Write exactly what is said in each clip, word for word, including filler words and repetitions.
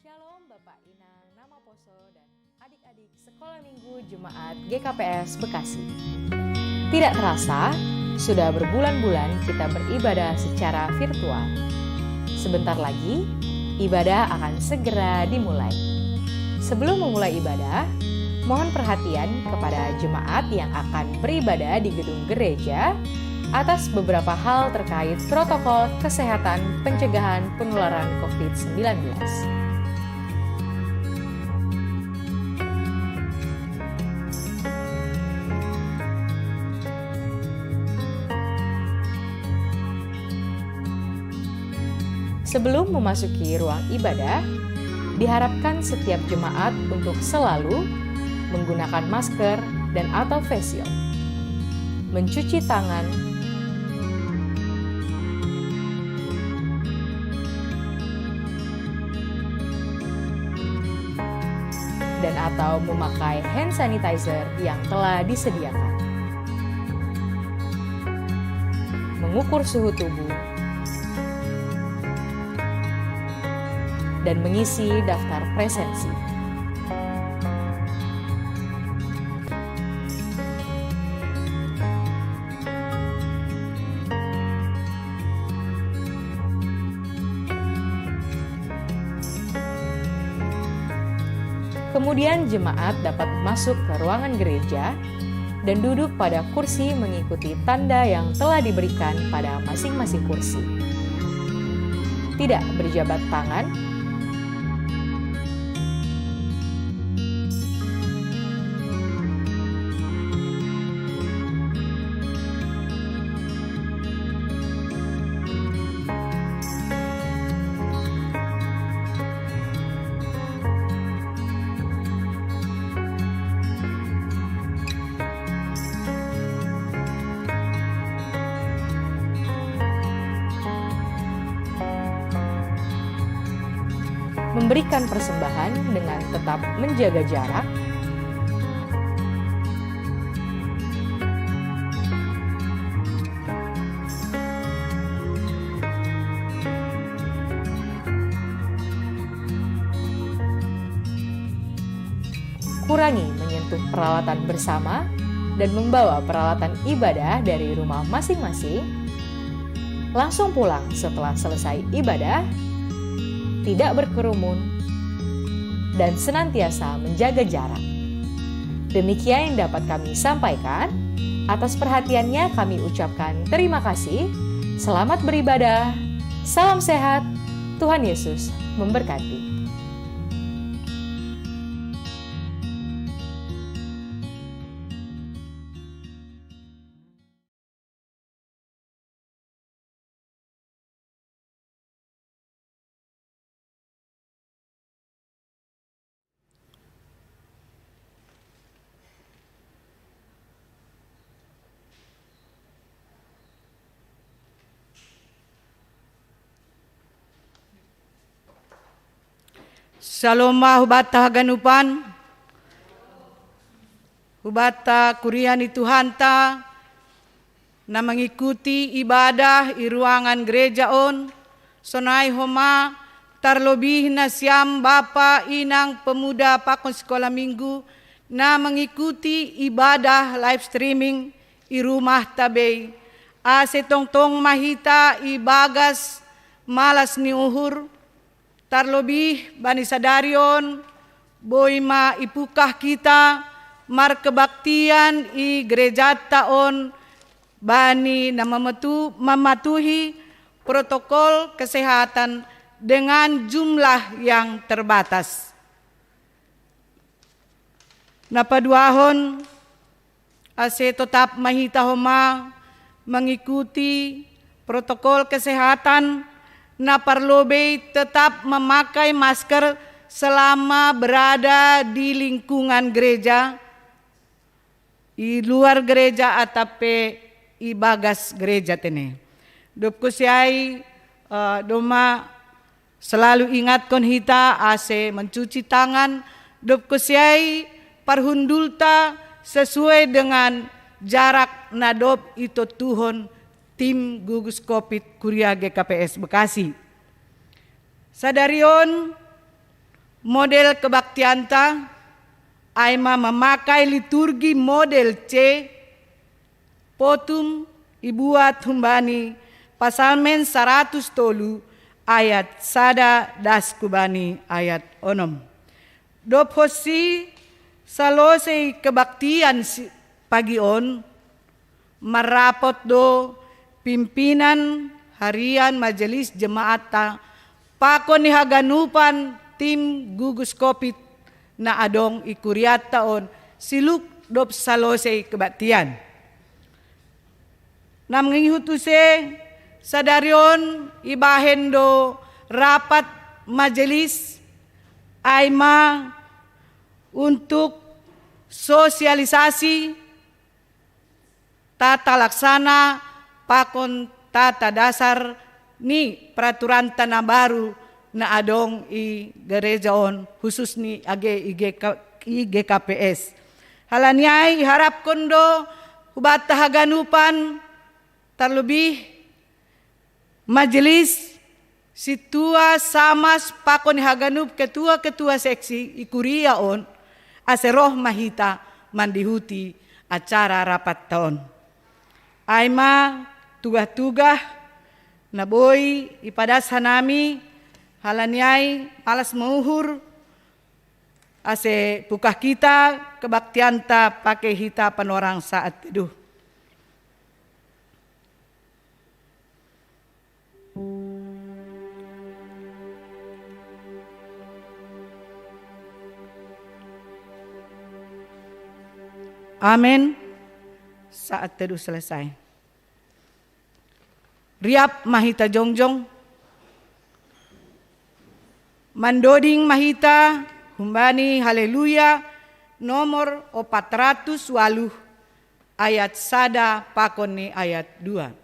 Shalom Bapak Inang, Namaposo dan adik-adik Sekolah Minggu Jemaat G K P S Bekasi. Tidak terasa, sudah berbulan-bulan kita beribadah secara virtual. Sebentar lagi, ibadah akan segera dimulai. Sebelum memulai ibadah, mohon perhatian kepada jemaat yang akan beribadah di gedung gereja atas beberapa hal terkait protokol kesehatan pencegahan penularan covid sembilan belas. Sebelum memasuki ruang ibadah, diharapkan setiap jemaat untuk selalu menggunakan masker dan atau face shield, mencuci tangan, dan atau memakai hand sanitizer yang telah disediakan. Mengukur suhu tubuh dan mengisi daftar presensi. Kemudian jemaat dapat masuk ke ruangan gereja dan duduk pada kursi mengikuti tanda yang telah diberikan pada masing-masing kursi. Tidak berjabat tangan, memberikan persembahan dengan tetap menjaga jarak, kurangi menyentuh peralatan bersama dan membawa peralatan ibadah dari rumah masing-masing. Langsung pulang setelah selesai ibadah, tidak berkerumun, dan senantiasa menjaga jarak. Demikian yang dapat kami sampaikan. Atas perhatiannya kami ucapkan terima kasih. Selamat beribadah. Salam sehat. Tuhan Yesus memberkati. Shalom ma hubata haganupan, hubata kuria ni Tuhanta, na mangikuti ibadah i ruangan gereja on, sonai homa tarlobih na siam bapa inang pemuda pakon sikola minggu, na mangikuti ibadah live streaming i rumah tabei, ase tongtong mahita ibagas malas ni uhur, tarlobih bani sadari on, boi ma ipukah kita markebaktian i gerejata on bani na mametu, mamatuhi protokol kesehatan dengan jumlah yang terbatas. Na paduahon, ase totap mahita homa mangikuti protokol kesehatan, na parlobei tetap mamakai masker selama berada di lingkungan gereja, i luar gereja atape ibagas gereja tene. Dob kosiai, eh, doma selalu ingatkon hita ase mencuci tangan, dob kosiai parhundulta sesuai dengan jarak na dob itontuhon tim gugus covid kuria G K P S Bekasi. Sadari on model kebaktianta ai ma mamakai liturgi model C, potum ibuat humbani Pasalmen saratus tolu ayat sada das kubani ayat onom. Dob hosi salosei kebaktian si pagi on, marrapot do pimpinan harian majelis jemaatta pakon ni haganupan tim gugus covid na adong i kuriatta on siluk dob salosei kebaktian. Na mangihut use sadari on ibahen do rapat majelis ai ma untuk sosialisasi tata laksana pakon tata dasar ni peraturanta na baru na adong i gereja on, khusus ni age i G K, i G K P S. Halani ai iharapkon do hubata haganupan, tarlobih majelis, sintua, samas pakon haganup ketua-ketua seksi i kuria on, ase roh ma hita mandihuti acara rapatta on. Ai ma tugah-tugah na boi ipadas hanami, halani ai malas ma uhur, ase pukah kita kebaktianta pake hita panorang saat teduh. Amen. Saat teduh selesai. Riap ma hita jongjong. Mandoding ma hita humbani Haleluya nomor opat ratus waluh, ayat sada pakon ni ayat dua.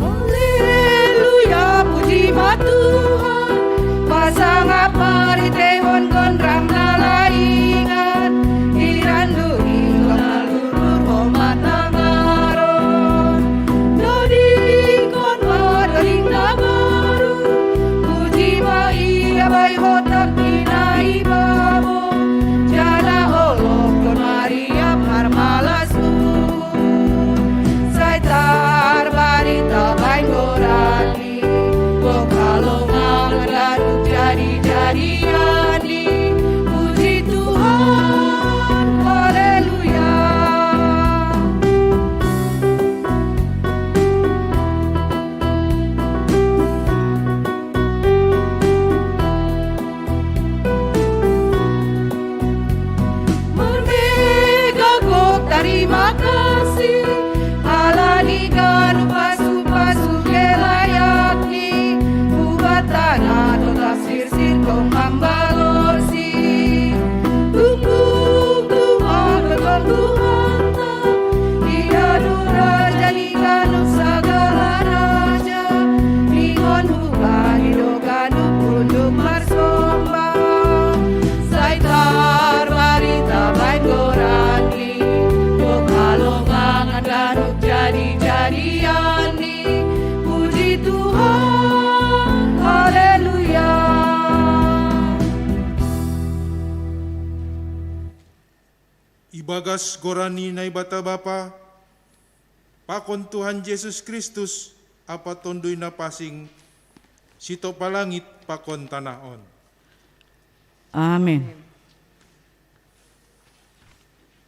Haleluya, puji ma Tuhan, pasangap marhiteihon gondang na laingan, iran do i lurlur homa tangaron, dodingkon ma doding na baru, puji ma Ia bai hotang ni na i babo, jala olokkon ma riap harmalas uhur. Sai tarbarita bahen goran-Ni, gok halongangan ganup jadi-jadian-Ni. Puji Tuhan, haleluya. Marbega gok tarima kasih, halani ganup pasu-pasu je layak-Ni, hubata na tongtong sirsir tong mambalosi. Ibagas goran ni Naibata Bapa, pakon Tuhan Jesus Kristus, Apa Tonduy Na Pasing, sitopalangit pakon tanah on. Amin.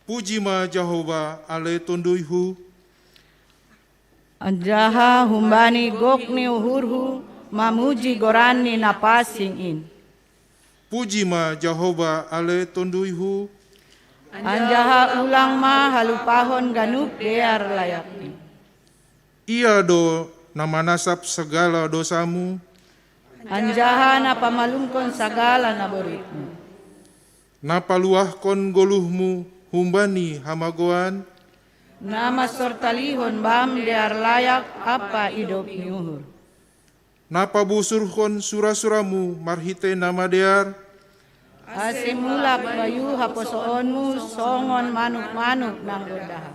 Puji ma Jahowa ale tonduyhu. Anjaha humbani gok ni uhurhu mamuji goran ni Na Pasing in. Puji ma Jahowa ale tonduyhu. Anjaha ulang ma halupahon ganup dear layakni. Ia do na manasap sagala dosamu. Anjaha na pamalumkon sagala na boritmu. Na paluahkon goluhmu humbani hamagoan. Na mansortalihon bam dear layak ampa idop ni uhur. Na pabusurhon sura-suramu marhitei na madear. Ase mulak bayu haposoonmu songon manuk-manuk na gondaha.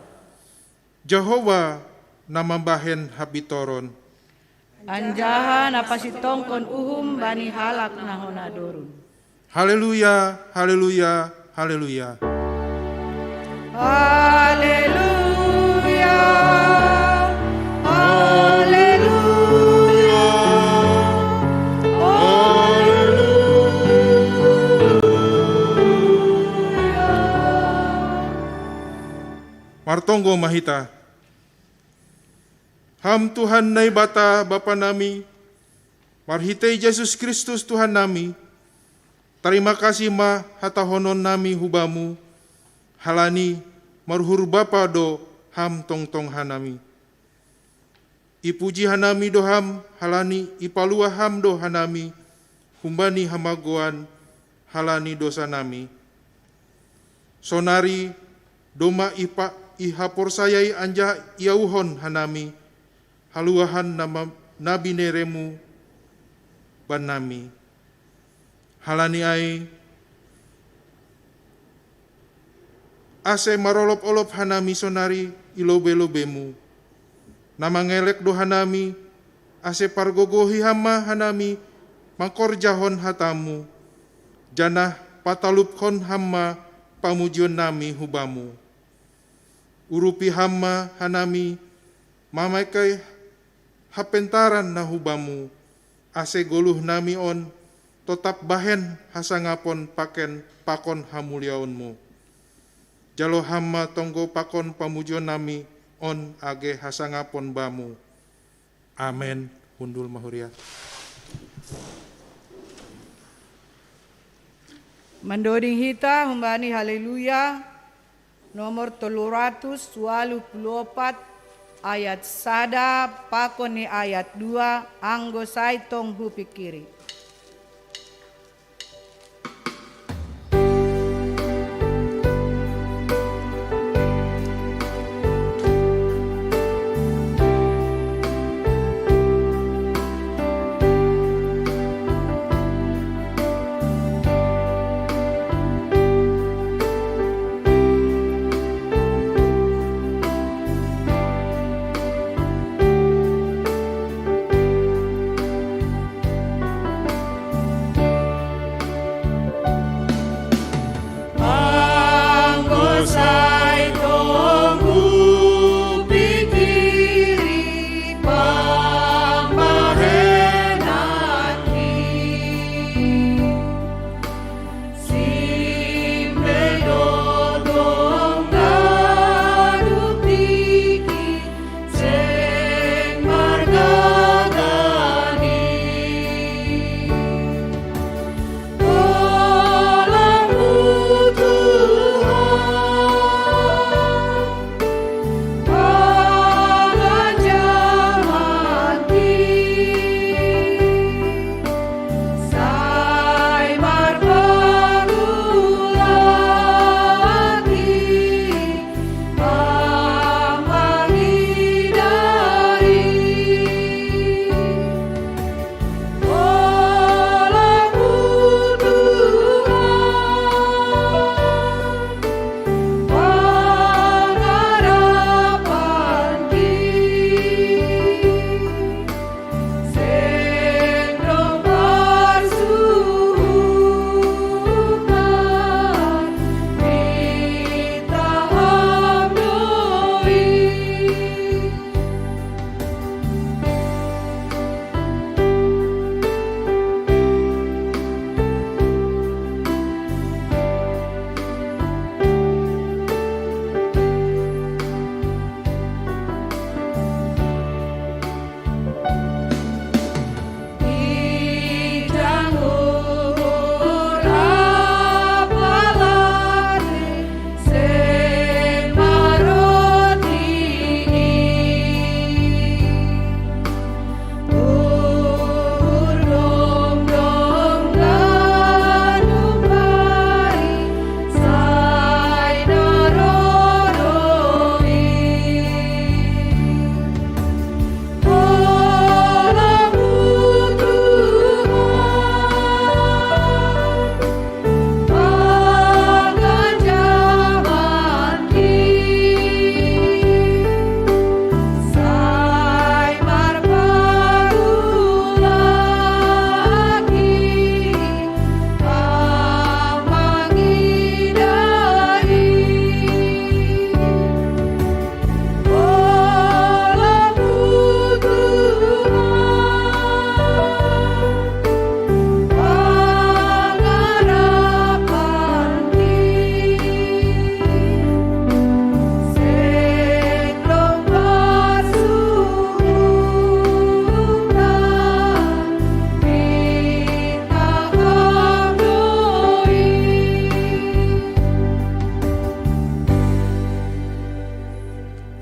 Jahowa na mambahen hapintoron. Anjaha na pasitongkon uhum bani halak na hona dorun. Haleluya, haleluya, haleluya. Haleluya, haleluya, haleluya. Martonggo ma hita. Ham Tuhan Naibata Bapa nami, marhitei Jesus Kristus Tuhan nami, tarima kasih ma hatahonon nami hu Bamu, halani maruhur Bapa do Ham tongtong hanami. Ipuji hanami do Ham, halani ipaluah Ham do hanami humbani hamagoan halani dosa nami. Sonari domma ipa-, ihaporsayai anjaha iauhon hanami haluahan na ma-, na binereMu bannami. Halani ai, ase marolop-olop hanami sonari i lobei-lobeiMu. Na mangelek do hanami, ase pargogohi Ham ma hanami mangkorjahon hataMu, janah patalupkon Ham ma pamujion nami hu Bamu. Urupi Ham ma hanami mamangkai hapentaran na hu Bamu, ase goluh nami on totap bahen hasangapon paken pakon hamuliaonMu. Jalo Ham ma tonggo pakon pamujion nami on age hasangapon Bamu. Amen. Hundul ma huria. Mandoding hita humbani Haleluya nomor tolu ratus walu pulu opat, ayat sada pakon ni ayat dua, anggo sai tong hupikiri.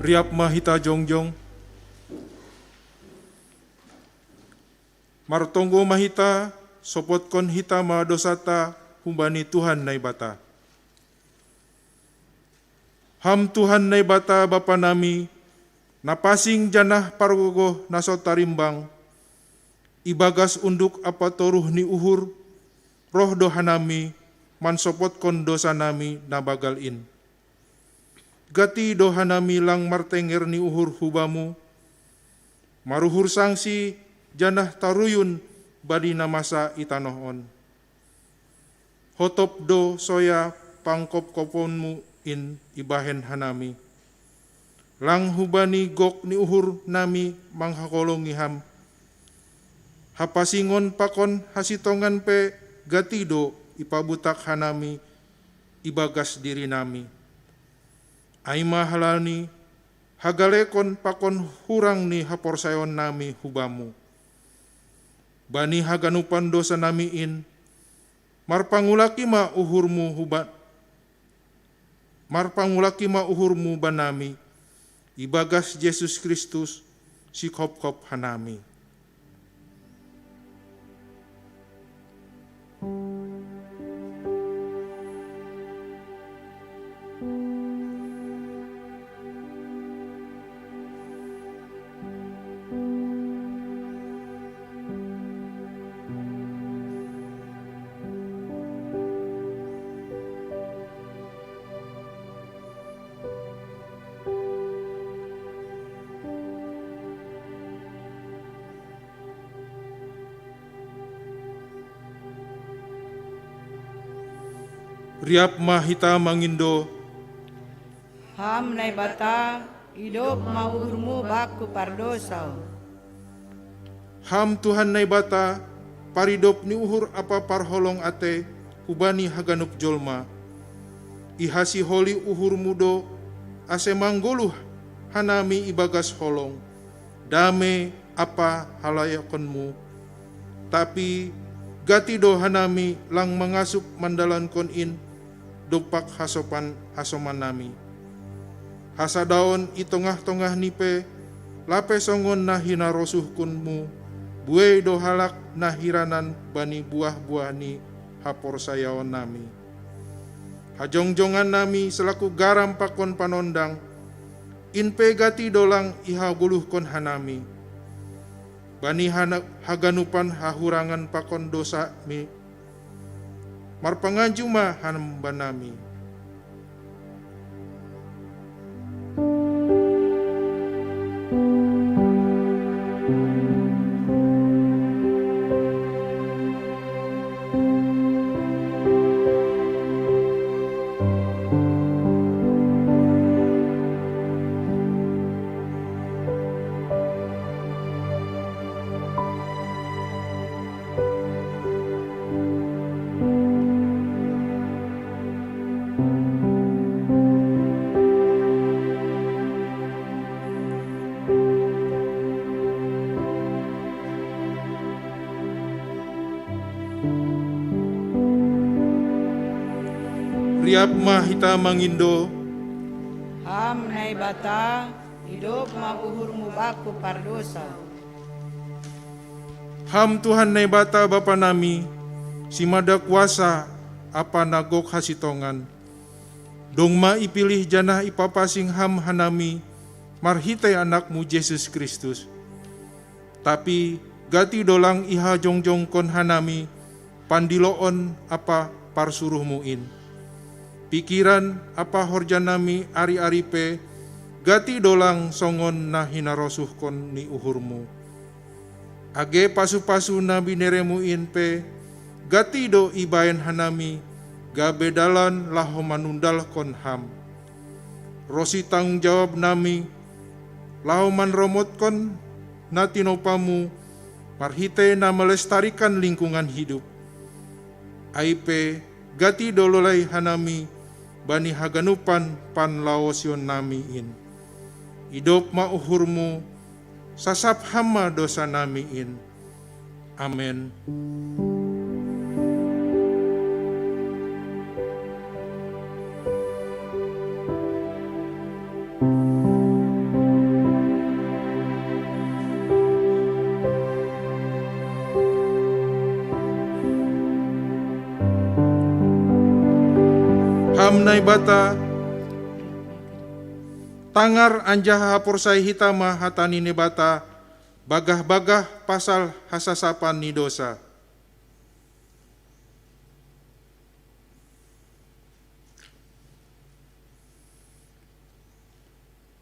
Riap ma hita jongjong. Martonggo ma hita, sopotkon hita ma dosata humbani Tuhan Naibata. Ham Tuhan Naibata Bapa nami, na pasing janah pargogoh na so tarimbang, ibagas unduk ampa toruh ni uhur, roh do hanami mansopotkon dosa nami na bagal in. Gati do hanami lang martenger ni uhur hu Bamu, maruhur sangsi janah taruyun bani na masa i tanoh on. Hotop do soya pangkopkoponMu in ibahen hanami. Lang hubani gok ni uhur nami manghaholongi Ham. Hapasingon pakon hasitongan pe gati do ipabutak hanami ibagas diri nami. Ai ma halani hagalekon pakon hurang ni haporsayaon nami hu Bamu. Bani haganupan dosa nami in, marpangulaki ma uhurMu huba-, marpangulaki ma uhurMu banami, ibagas Jesus Kristus, Sikopkop hanami. Riap ma hita mangindo. Ham Naibata, idop ma uhurMu bakku pardosa. Ham Tuhan Naibata, paridop ni uhur ampa parholong atei hubani haganup jolma. Ihasiholi uhurMu do ase manggoluh hanami ibagas holong, damei ampa halayakonMu. Tapi gati do hanami lang mangasup mandalankon in dompak hasopan-hasoman nami. Hasadaon i tongah-tongah ni pe, lape songon na hinarosuhkonMu, buei do halak na hiranan bani buah-buah ni haporsayaon nami. Hajongjongan nami selaku garam pakon panondang, in pe gati do lang ihagoluhkon hanami. Bani hana-, haganupan hahurangan pakon dosa mi, marpanganju ma hanam banami. Riap ma hita mangindo. Ham Naibata, idop ma uhurMu bakku pardosa. Ham Tuhan Naibata Bapa nami, Simada kuasa ampa na gok hasitongan, dong ma ipilih janah ipapasing Ham hanami marhitei AnakMu Jesus Kristus. Tapi gati do lang ihajongjongkon hanami pandiloon ampa parsuruhMu in. Pikiran ampa horja nami ari-ari pe gati do lang songon na hinarosuhkon ni uhurMu. Age pasu-pasu na binereMu in pe gati do ibaen hanami gabe dalan laho manundalhon Ham. Ronsi tanggung jawab nami laho manromotkon na tinopaMu marhitei na melestarikan lingkungan hidup. Ai pe gati do lolai hanami bani haganupan panlaosion nami in. Idop ma uhurMu, sasap Ham ma dosa nami in. Amen. Ham Naibata, tangar anjaha haporsaya hita ma hata ni Naibata, bagah-bagah pasal hasasapan ni dosa.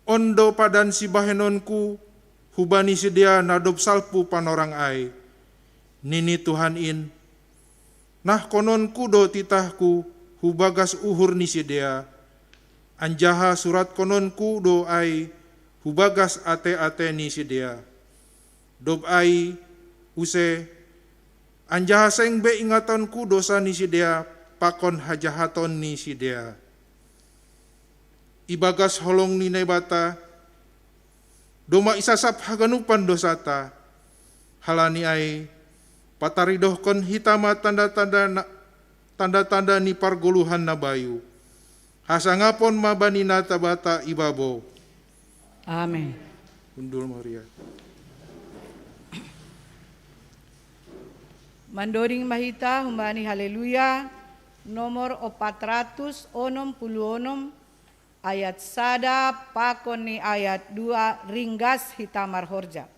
On do padan sibahenonku hubani sidea na dob salpu panorang ai, nini Tuhan in, nahkononku do titahku hu bagas uhur ni sidea, anjaha suratkononku do ai hu bagas ate-ate ni sidea. Dob ai, use, anjaha seng be ingatonku dosa ni sidea pakon hajahaton ni sidea. Ibagas holong ni Naibata, domma isasap haganupan dosata, halani ai, pataridohkon hita ma tanda-tanda na, tanda-tanda ni pargoluhan na bayu. Hasangapon ma bani Naibata i babou. Amen. Hundul Maria. Mandoding ma hita humbani Haleluya, nomor opat ratus onom puluh onom, ayat sada pakon ni ayat dua, ringgas hita marhorja.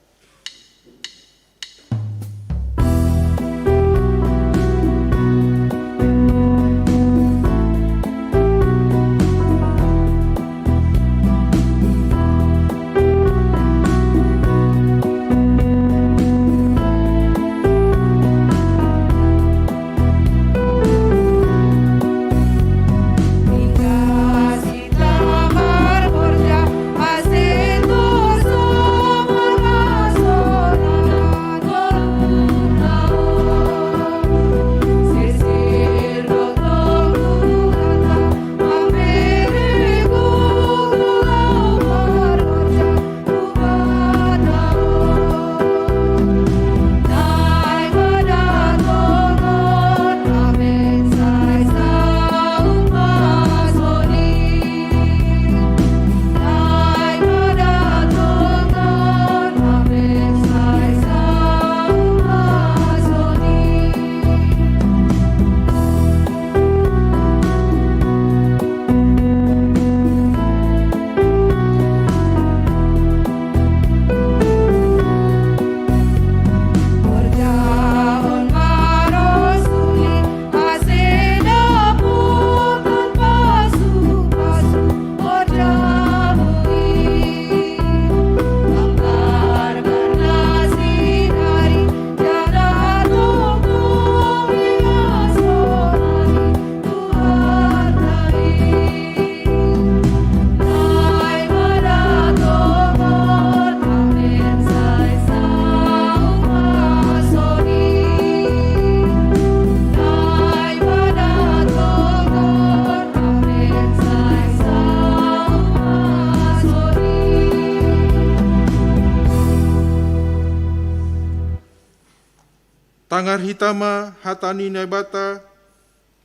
Tangar hita ma hata ni Naibata,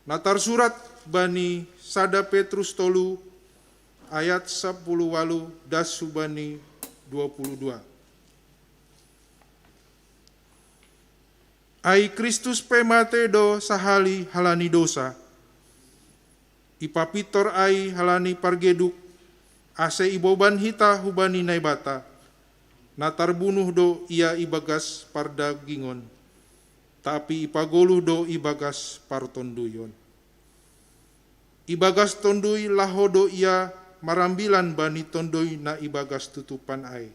na tarsurat bani sada Petrus tolu ayat sapuluh walu das hubani dua puluh dua. Ai Kristus pe mate do sahali halani dosa. Ipapintor ai halani pargeduk, ase iboban hita hubani Naibata. Na tarbunuh do ia ibagas pardagingon, tapi ipagoluh do ibagas partonduyon. Ibagas tondui laho do ia marambilan bani tondui na ibagas tutupan ai.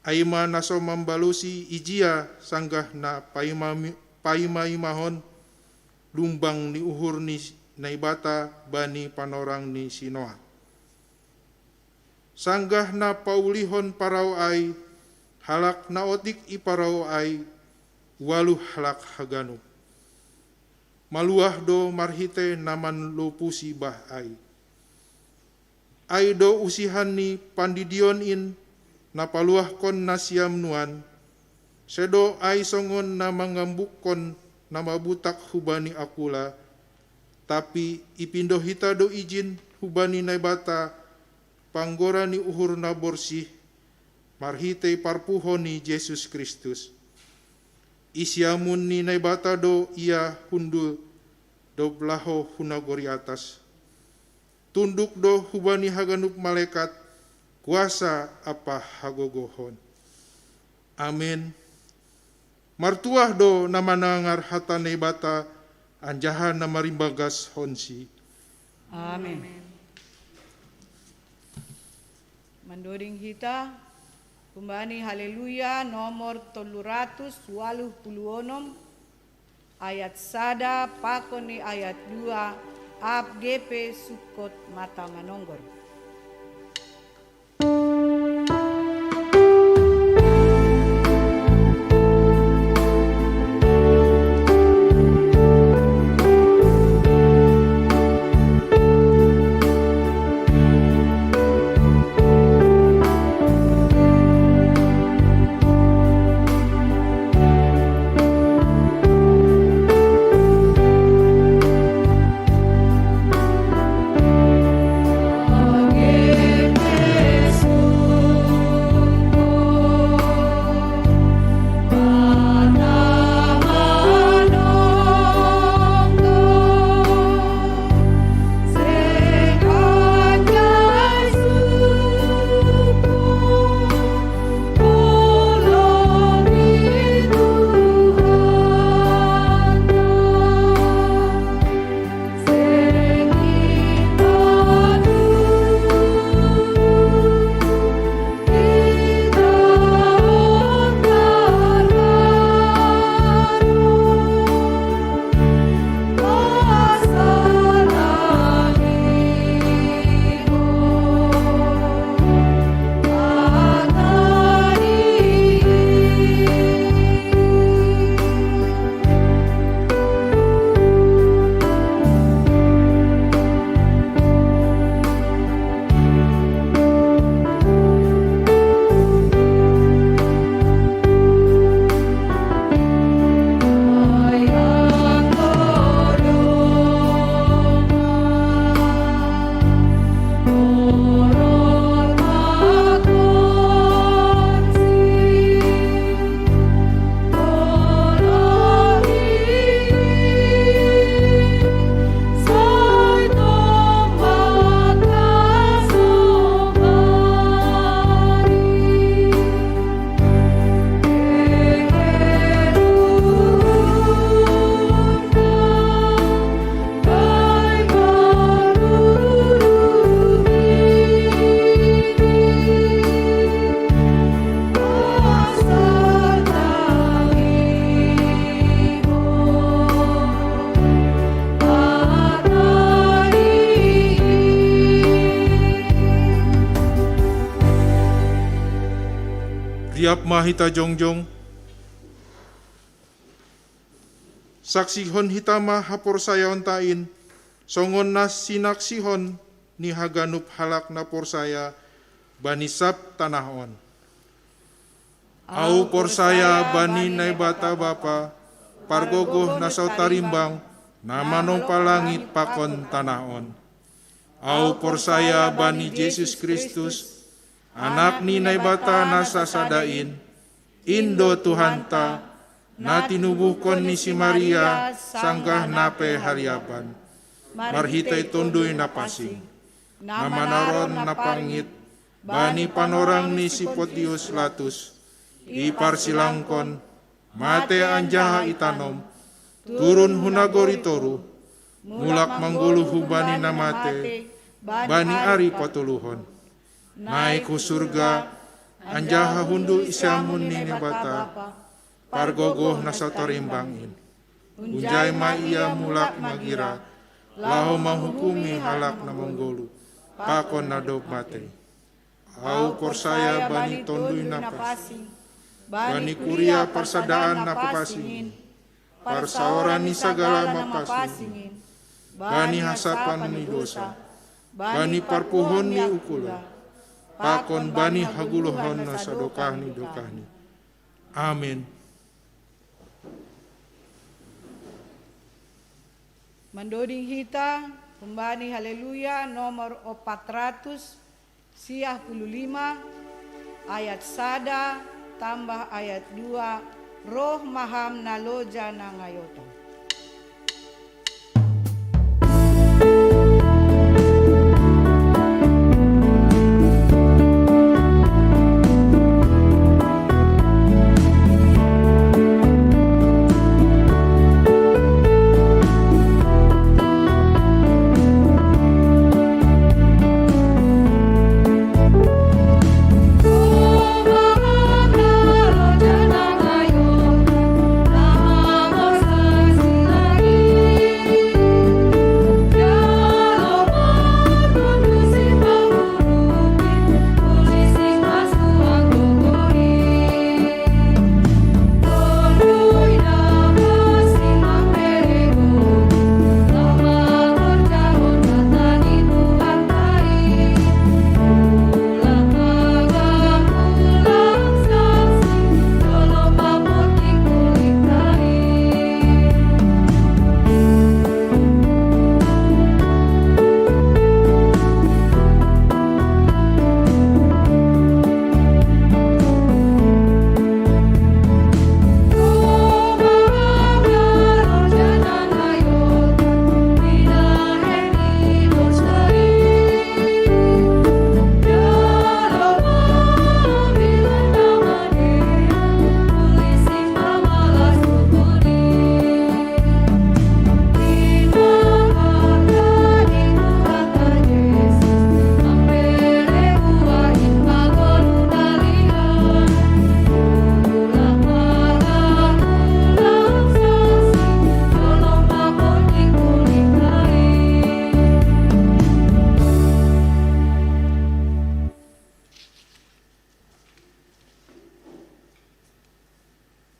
Ai ma na so mambalosi ijia sanggah na paima-, paimaimahon lumbang ni uhur ni Naibata bani panorang ni si Noa. Sanggah na paulihon parau ai, halak na otik i parau ai, waluh halak haganup. Maluah do marhite na manlopusi bah ai. Ai do usihan ni pandidion in na paluahkon nasiam nuan, sedo ai songon na mangambukkon na mabutak hubani akula, tapi ipindo hita do ijin hubani Naibata, panggora ni uhur na borsih, marhitei parpuho ni Jesus Kristus. Isiamun ni Naibata do ia hundul dob laho hu nagori atas, tunduk do hubani haganup malekat, kuasa ampa hagogohon. Amin. Martuah do na manangar hata Naibata, anjaha na marimbagashonsi. Amin. Mandoding hita, humbani Haleluya nomor tolu ratus waluh puluh onom, ayat sada pakon ni ayat dua, ab gepe sukot mata manonggor. Riap ma hita jongjong. Saksihon hita ma haporsayaonta in, songon na sinaksihon ni haganup halak na porsaya bani sab tanoh on. Ahu porsaya bani Naibata Bapa, pargogoh na so tarimbang, na manompa langit pakon tanoh on. Ahu porsaya bani Jesus Kristus, Anak ni Naibata na sasada in, in do Tuhanta, na tinubuhkon ni si Maria sanggah na pe hariapan, marhitei Tonduy Napansing, na manaron na pangngit bani panorang ni si Pontius Latus, iparsilangkon, mate anjaha itanom, turun hu nagori toruh, mulak manggoluh hubani na mate bani ari patoluhon. Naik hu surga, anjaha hundul i siamun ni Naibata, pargogoh na so tarimbang in. Hunjai ma Ia mulak magira, laho manghukumi halak na manggoluh pakon na dob mate. Ahu porsaya bani Tonduy Napansing, bani kuria parsadaan na papansing in, parsaoran ni sagala na papansing in, bani hasapan ni dosa, bani parpuhon ni ungkula, pakon bani hagoluhon na sadokah ni dokahni. Amin. Mandoding hita, humbani Haleluya nomor opat ratus siah puluh lima, ayat sada tambah ayat dua, roh ma Ham na loja na ngayotan.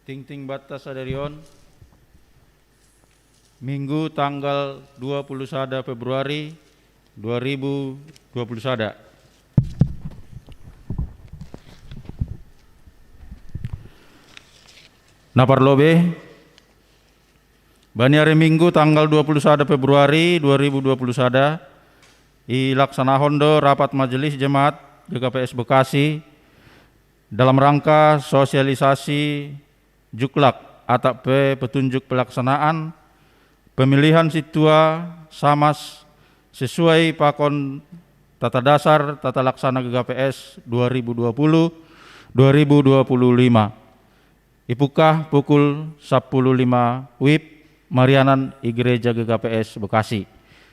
Tingting batas sadarion, Minggu tanggal dua puluh sada Februari dua ribu dua puluh sada. Na parlobe, bani ari Minggu tanggal dua puluh sada Februari dua ribu dua puluh sada, ilaksanahon do rapat Majelis Jemaat G K P S Bekasi dalam rangka sosialisasi juklak atap pe petunjuk pelaksanaan pemilihan sintua samas sesuai pakon tata dasar tata laksana G K P S dua ribu dua puluh dua ribu dua puluh lima. Ipukah pukul sapuluh lima wib marianan i Gereja G K P S Bekasi.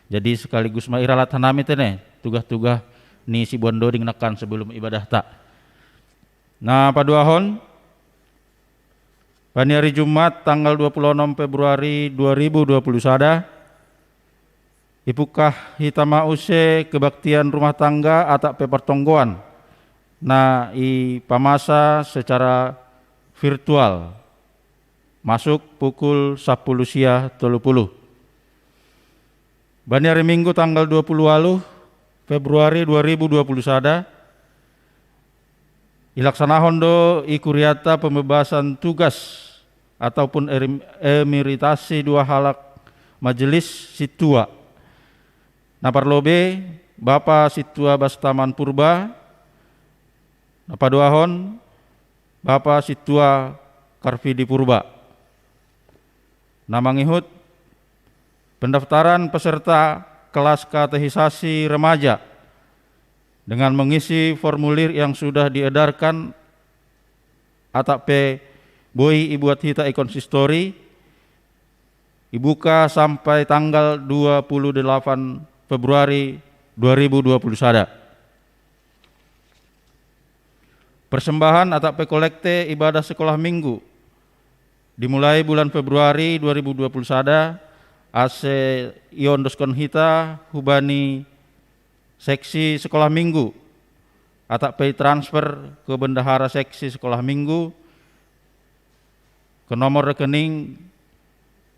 Jadi sekaligus ma iralat hanami tene tugah-tugah ni sibuan doding nakan sebelum ibadahta. Na paduahon, bani ari Jumat tanggal dua puluh onom Februari dua ribu dua puluh sada, ipukah hita ma use kebaktian rumah tangga atap pe partonggoan na ipamasa secara virtual masuk pukul sapuluh sia tolu puluh. Bani ari Minggu tanggal dua puluh waluh Februari dua ribu dua puluh sada, ilaksanahon do i kuriata pembebasan tugas ataupun erim- emeritasi dua halak majelis sintua. Na parlobe, Bapa Sintua Bastaman Purba, na paduahon, Bapa Sintua Karvidi Purba. Na mangihut, pendaftaran peserta kelas katehisasi remaja dengan mengisi formulir yang sudah diedarkan atap pe boi ibuat hita i konsistori, ibuka sampai tanggal dua puluh delapan Februari dua ribu dua puluh sada. Persembahan atap pe kolekte ibadah sekolah minggu dimulai bulan Februari dua ribu dua puluh sada, ase iondoskon hita hubani seksi sekolah minggu, atap pe transfer ke bendahara seksi sekolah minggu, ke nomor rekening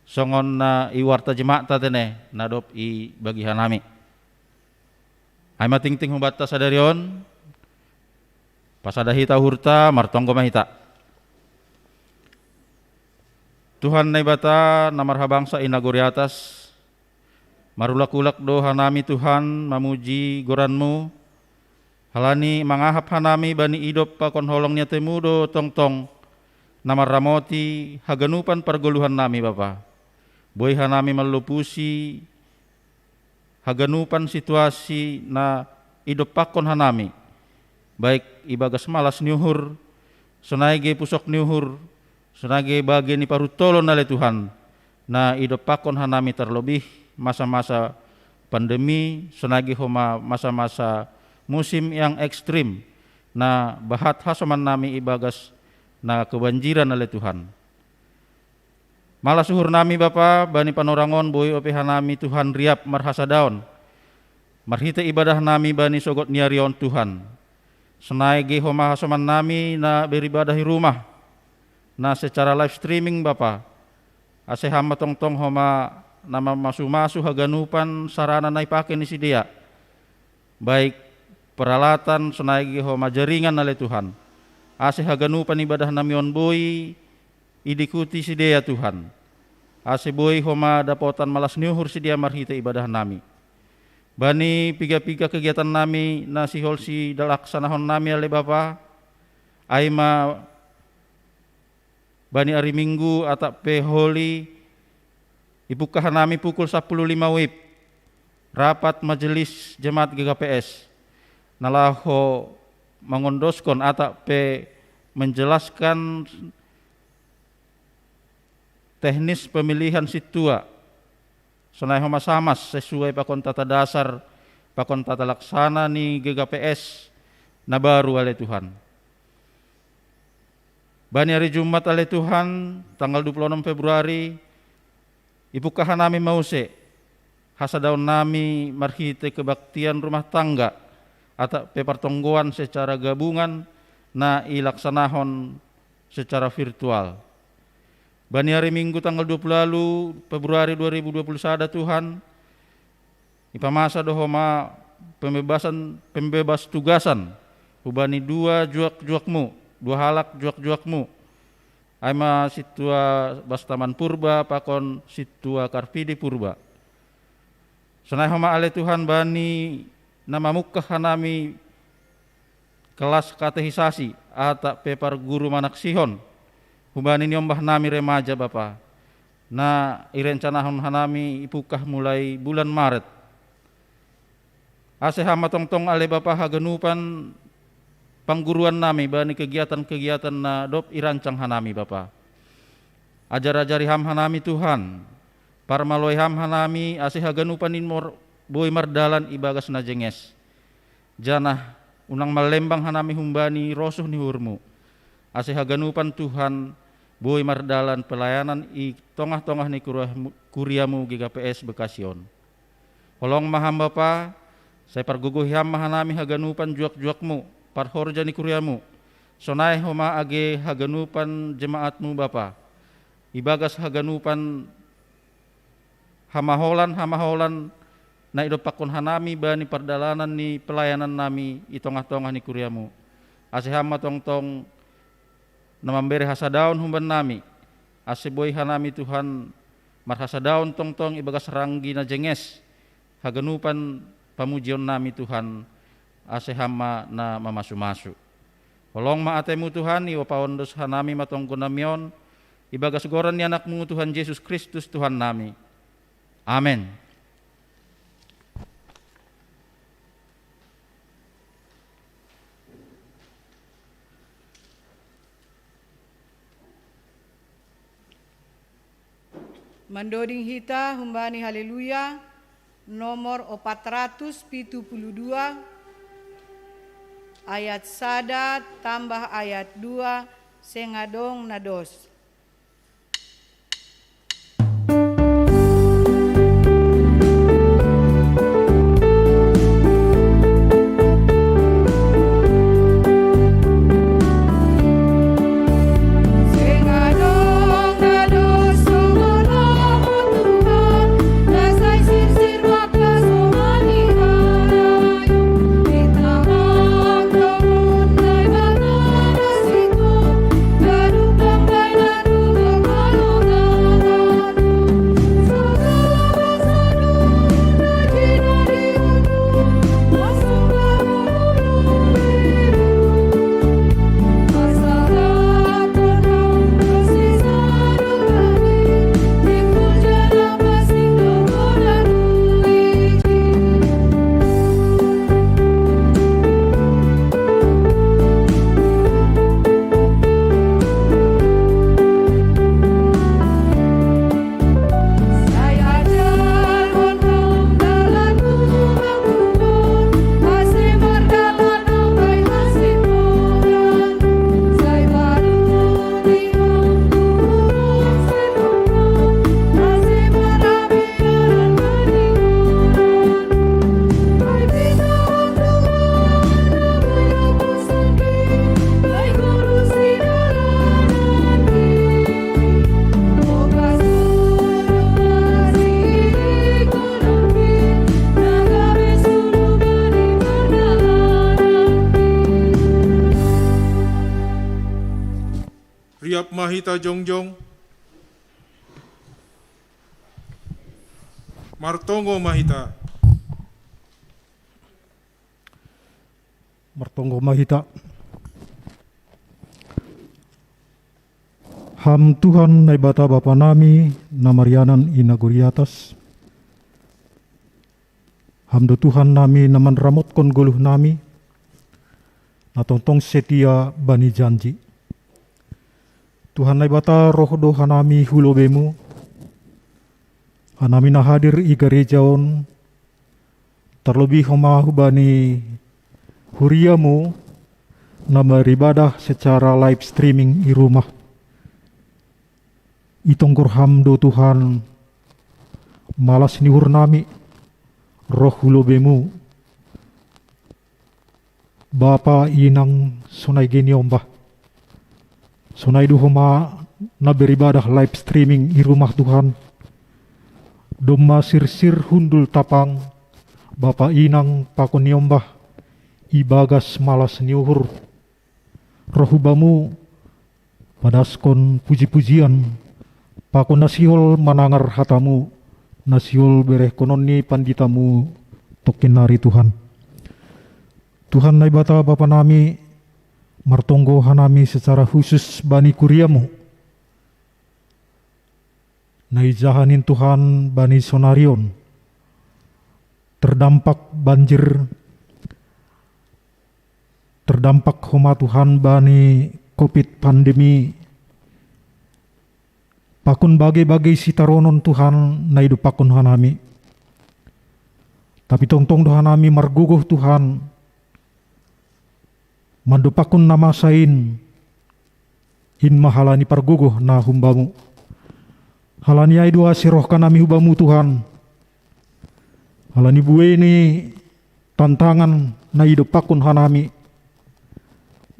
songon na i warta jemaat ta tene na dob ibagi hanami. Ai ma tingting hubanta sadarion, pasada hita uhurta, martonggo ma hita. Tuhan Naibata na marhabangsa i nagori atas, marulak-ulak do hanami Tuhan mamuji goranmu, halani mangahap hanami bani idop pakon holong ni atemu do tongtong na marramoti haganupan pargoluhan nami Bapa. Boi hanami mallopusi haganupan situasi na idompakkon hanami, baik ibagas malas ni uhur, sonai ge pusok ni uhur, sonai ge bage ni paruntolon ale Tuhan, na idompakkon hanami tarlobih masa-masa pandemi, sonai ge homa masa-masa musim yang ekstrim, na bahat hasoman nami ibagas na kebanjiran ale Tuhan. Malas uhur nami Bapa, bani panorang on boi ope hanami Tuhan riap marhasadaon marhite ibadah nami bani sogot ni ari on Tuhan. Sonai ge homa hasoman nami na beribadah i rumah, na secara live streaming Bapa, ase Ham ma tongtong homa na mamasu-masu haganupan sarana na ipake ni sidea, baik peralatan sonai ge homa jaringan ale Tuhan, ase haganupan ibadah nami on boi idikuti sidea Tuhan, ase boi homa dapotan malas ni uhur sidea marhite ibadah nami. Bani piga-piga kegiatan nami na sihol sidalaksanahon nami ale Bapa, ai ma bani ari Minggu atap pe holi, ibuka hanami pukul sapuluh lima wib rapat majelis jemaat G K P S na laho mangondoskon atap pe menjelaskan teknis pemilihan sintua sonai homa samas sesuai pakon tata dasar pakon tata laksana ni G K P S na baru ale Tuhan. Bani ari Jumat ale Tuhan, tanggal dua puluh onom Februari, ibuka hanami ma use hasadaon nami marhite kebaktian rumah tangga atap pe partonggoan secara gabungan na ilaksanahon secara virtual. Bani ari Minggu tanggal dua puluh lalu Februari dua ribu dua puluh sada, Tuhan, ipamasa do homa pembebasan, pembebas tugasan hubani dua juak-juakmu, dua halak juak-juakmu, ai ma sintua Bastaman Purba pakon sintua Karpidi Purba. Sonai homa ale Tuhan bani na mamungkah hanami kelas katehisasi, atap pe parguru manaksihon, hubani niombah nami remaja, Bapa, na irencanahon hanami ipungkah mulai bulan Maret. Ase Ham ma tongtong ale Bapa haganupan pangguruan nami bani kegiatan-kegiatan na dob irancang hanami, Bapa. Ajar-ajari Ham hanami, Tuhan. Parmaloi Ham hanami ase haganupan in mor-, boi mardalan ibagas na jenges. Janah unang mallembang hanami humbani rosuh ni uhurmu, ase haganupan, Tuhan, boi mardalan pelayanan i tongah-tongah ni kuriamu, kuriamu G K P S Bekasi on. Holong ma Ham, Bapa, sai pargogohi Ham ma hanami haganupan juak-juakmu, parhorja ni kuriamu, sonai homa age haganupan jemaatmu, Bapa, ibagas haganupan hamaholan-hamaholan na idompakkon hanami bani pardalanan ni pelayanan nami i tongah-tongah ni kuriamu. Ase Ham ma tongtong na mambere hasadaon humban nami, ase boi hanami, Tuhan, marhasadaon tongtong ibagas ranggi na jenges, haganupan pamujion nami, Tuhan, ase Ham ma na mamasu-masu. Holong ma atemu, Tuhan, iopaondos hanami ma tonggo nami on, ibagas goran ni Anakmu, Tuhan Jesus Kristus, Tuhan nami. Amen. Mandoding hita humbani Haleluya nomor opat ratus pitu puluh dua, ayat sada tambah ayat dua, seng adong na dos. Riap ma hita jongjong. Martonggo ma hita. Martonggo ma hita. Ham Tuhan Naibata Bapa nami, na marianan i nagori atas, Ham do Tuhan nami na manramotkon goluh nami, na tongtong setia bani janji. Tuhan Naibata, roh do hanami hu lobeimu, hanami na hadir i gareja on, tarlobih homa hubani huriamu na beribadah secara live streaming i rumah. Itonggor Ham do Tuhan malas ni uhur nami, roh hu lobeimu. Bapa, inang, sonai ge niombah. Sonai do homa na beribadah live streaming i rumah Tuhan, domma sirsir hundul tapang, bapa inang pakon niombah, ibagas malas ni uhur, roh hubamu, padaskon puji-pujian, pakon na sihol manangar hatamu, na sihol berehkonon ni panditamu tongkin nari Tuhan. Tuhan Naibata Bapa nami, martonggo hanami secara khusus bani kuriamu, na ijahanin Tuhan bani sonarion, terdampak banjir, terdampak homa Tuhan bani covid pandemi, pakon bage-bage sitaronon Tuhan na idopakkon hanami. Tapi tongtong do hanami margogoh Tuhan, mandopakkon na masa in, in ma halani pargogoh na humbamu. Halani ai do ase roh hanami hubamu Tuhan, halani buei ni tantangan na idopakkon hanami,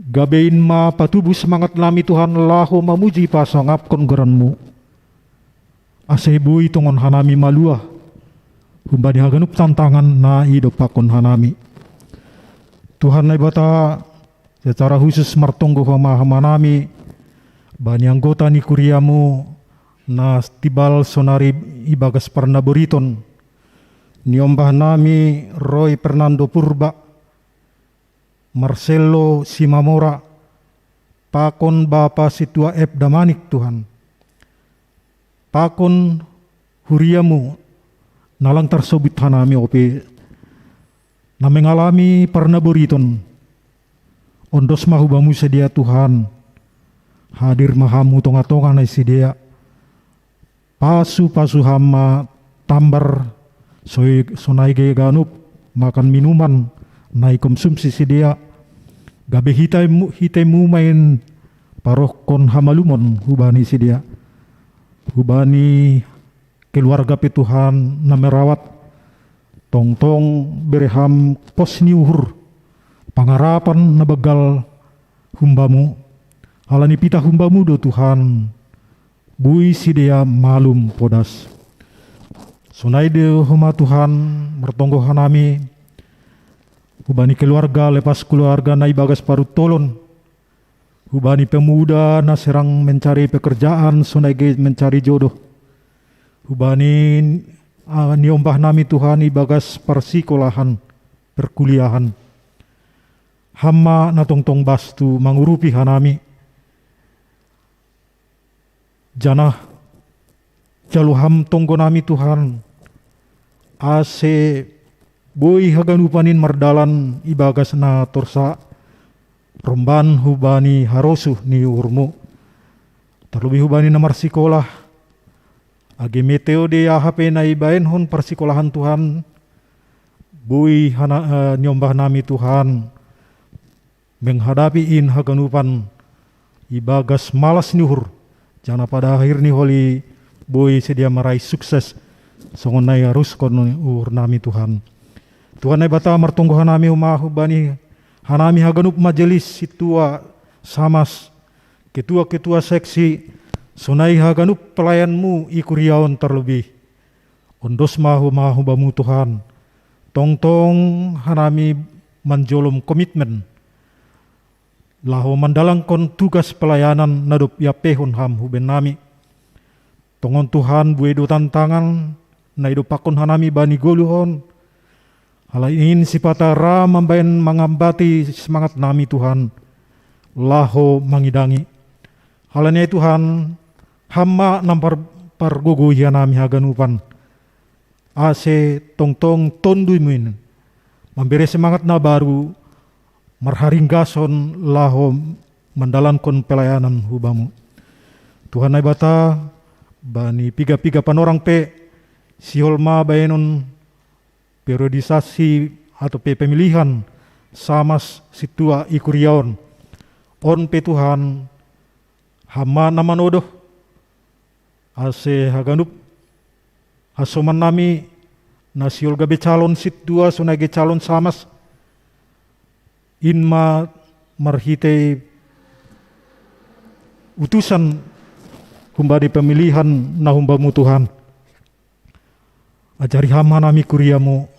gabe in ma patubu semangat nami Tuhan laho mamuji pasangapkon goranmu, ase boi tongon hanami maluah humbani haganup tantangan na idopakkon hanami. Tuhan Naibata, secara khusus martonggo homa-homa nami bani anggota ni kuriamu na timbal sonari ibagas parnaboriton, niombah nami Roy Fernando Purba, Marcelo Simamora, pakon Bapa Sintua F Damanik Tuhan, pakon huriamu, na lang tarsobut hanami ope, na mengalami parnaboriton. Ondos ma hubamu sidea Tuhan, hadir ma hamu tonga-tonga ni sidea, pasu-pasu ham ma tambar, sonai ge ganup makan minuman na ikonsumsi sidea, gabe hitaimu, hitaimu ma in parohkon hamalumon hubani sidea, hubani keluarga pe Tuhan na merawat, tongtong bere ham pos ni uhur, pangarapan na banggal humbamu, halani pitah humbamu do Tuhan, boi sidea malum podas. Sonai do homa Tuhan, martonggo hanami hubani keluarga, lepas keluarga na ibagas paruntolon, hubani pemuda na serang mencari pekerjaan sonai ge mencari jodoh, hubani niombah nami Tuhan ibagas parsikolahan, perkuliahan. Ham ma na tongtong bastu mangurupi hanami. Janah jalo ham tonggo nami Tuhan, ase boi haganupan in mardalan ibagas na torsa, romban hubani harosuh ni uhurmu, tarlobih hubani na marsikolah, age metode aha pe na ibaenkon parsikolahan Tuhan, boi hana, eh, niombah nami Tuhan, menghadapi in haganupan ibagas malas ni uhur, janah pada akhir ni holi boi sidea maraih sukses songon na iharuskon uhur nami Tuhan. Tuhan Naibata, martonggo hanami homa hubani hanami haganup majelis sintua, samas, ketua-ketua seksi, sonai haganup pelayanmu i kuria on tarlobih. Ondos ma homa hubamu Tuhan, tongtong hanami manjolom komitmen laho mandalanhon tugas pelayanan na dob iampehon ham hubannami. Tongon Tuhan, buei do tantangan na idopakkon hanami bani goluh on, halani in sipata ra mambahen mangambati semangat nami Tuhan, laho mangidangi. Halani ai Tuhan, ham ma na par-, pargogohi hanami haganupan, ase tongtong TonduiMu in mambere semangat na baru, marharinggason laho mandalanhon pelayanan hubamu. Tuhan Naibata, bani piga-piga panorang pe, sihol ma baenon periodisasi atau pe pemilihan samas sintua i kuria on. On pe Tuhan, ham ma na manodoh, ase haganup hasoman nami na sihol gabe calon sintua sonai ge calon samas, in ma marhitei utusan humbani pemilihan na humbamu Tuhan. Ajari ham hanami kuriamu,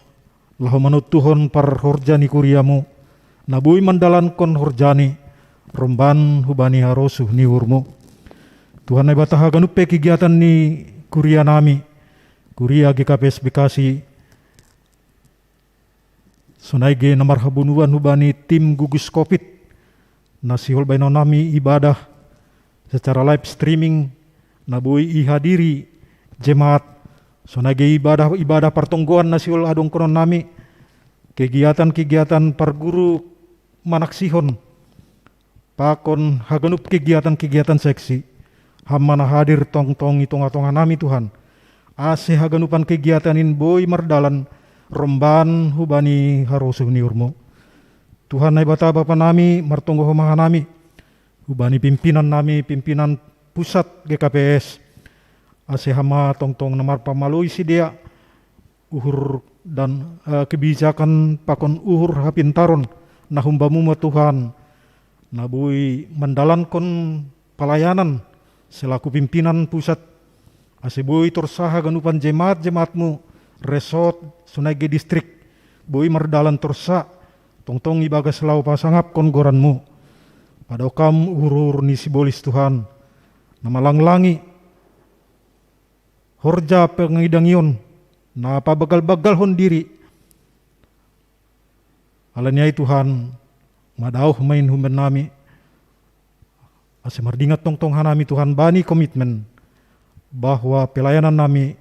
laho manontuhon parhorja ni kuriamu, na boi mandalankon horjani, romban hubani harosuh ni uhurmu. Tuhan Naibata, haganup pe kegiatan ni kuria nami, kuria G K P S Bekasi, sonai ge na marhabunuan hubani tim gugus covid, na sihol baenon nami ibadah secara live streaming, na boi ihadiri jemaat, sonai ge ibadah-ibadah partonggoan na sihol hadongkonon nami, kegiatan-kegiatan parguru manaksihon, pakon haganup kegiatan-kegiatan seksi. Ham ma na hadir tongtong i tongah-tongah nami Tuhan, ase haganupan kegiatan in boi mardalan romban hubani harosuh ni uhurmu. Tuhan Naibata Bapa nami, martonggo Ho ma hanami, hubani pimpinan nami, pimpinan pusat G K P S, ase Ham ma tongtong na marpamaloi sidea, uhur dan, eh, kebijakan pakon uhur hapintaron na humbamu ma Tuhan, na boi mandalankon palayanan selaku pimpinan pusat, ase boi torsa haganupan jemaat-jemaatmu, resort, sonai ge distrik, boi mardalan torsa, tongtong ibagas laho pasangapkon goranmu. Padao Kam uhur-uhur ni sibolis Tuhan, na malanglangi horja pangidangion, na pabagal-bagalhon diri. Alani ai Tuhan, madaoh ma in humbannami, ase mardingat tongtong hanami Tuhan bani komitmen, bahwa pelayanan nami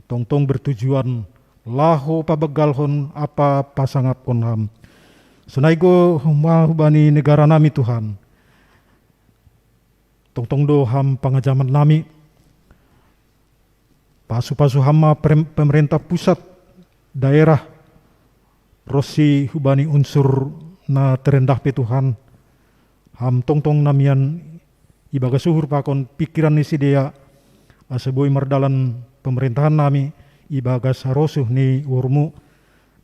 tongtong bertujuan laho pabagalhon ampa pasangapkon Ham. Sonai go ma hubani negara nami Tuhan. Tongtong do Ham pangajaman nami. Pasu-pasu Ham ma prem-, pemerintah pusat, daerah, ronsi hubani unsur na terendah pe Tuhan. Ham tongtong na mian ibagas uhur pakon pikiran ni sidea, ase boi mardalan pemerintahan nami ibagas harosuh ni uhurmu,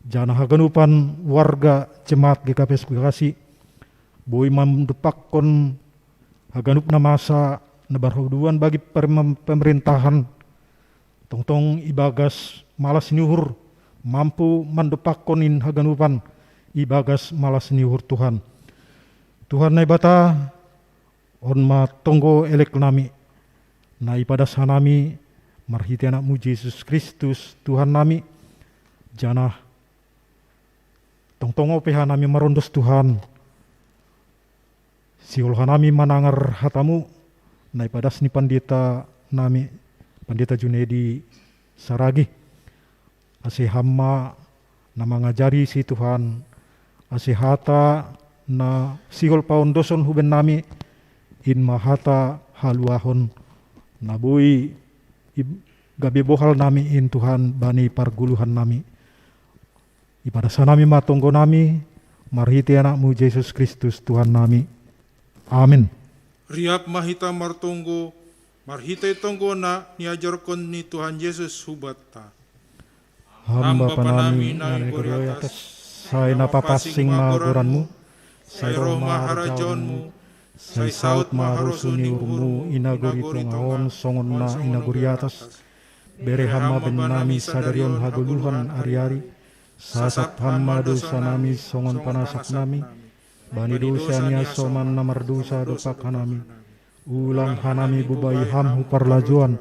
janah haganupan warga jemaat G K P S Bekasi boi mandompakkon haganup na masa na marhabunuan bagi permem-, pemerintahan, tongtong ibagas malas ni uhur, mampu mandompakkon in haganupan ibagas malas ni uhur Tuhan. Tuhan Naibata, on ma tonggo elek nami, na ipadas hanami marhitei Anak-Mu Jesus Kristus Tuhan nami, janah tongtong ope hanami marondos Tuhan, sihol hanami manangar hata-Mu, na ipadas ni pandita nami, Pandita Junedi Saragih. Ase Ham ma na mangajari si Tuhan, ase hata na sihol paondoson hubannami, in ma hata haluahon, na boi ib-, gabe bohal nami in Tuhan bani pargoluhan nami. Ipadas hanami ma tonggo nami, marhitei Anak-Mu Jesus Kristus Tuhan nami. Amin. Riap ma hita martonggo, marhitei tonggo na niajarkon ni Tuhan Jesus hubanta. Ham Bapa nami na i nagori atas, sai na papansing ma goran-Mu, sai roh ma harajaon-Mu, sai saut ma harosuh ni uhur-Mu i nagori tongah on songon na i nagori atas. Bere Ham ma bennami sadari on hagoluhan ari-ari, sasap Ham ma dousanami songon panasaknami bani dousa ni hasoman na mardousa dompak hanami. Ulang hanami bubai Ham hu parlajouan,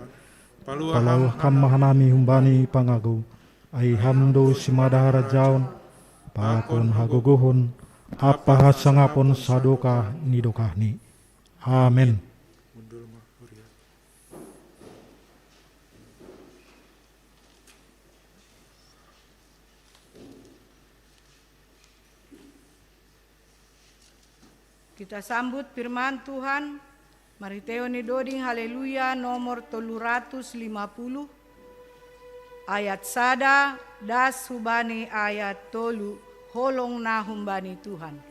paluah Ham ma hanami humbani pangagou. Ai Ham do simada harajaon, pakon hagogohon, ampa hasangapon sadokah ni dokahni. Amen. Kita sambut firman Tuhan, marhitei ni doding Haleluya nomor tolu ratus lima puluh, ayat sada das hubani ayat tolu, holong na humbani Tuhan.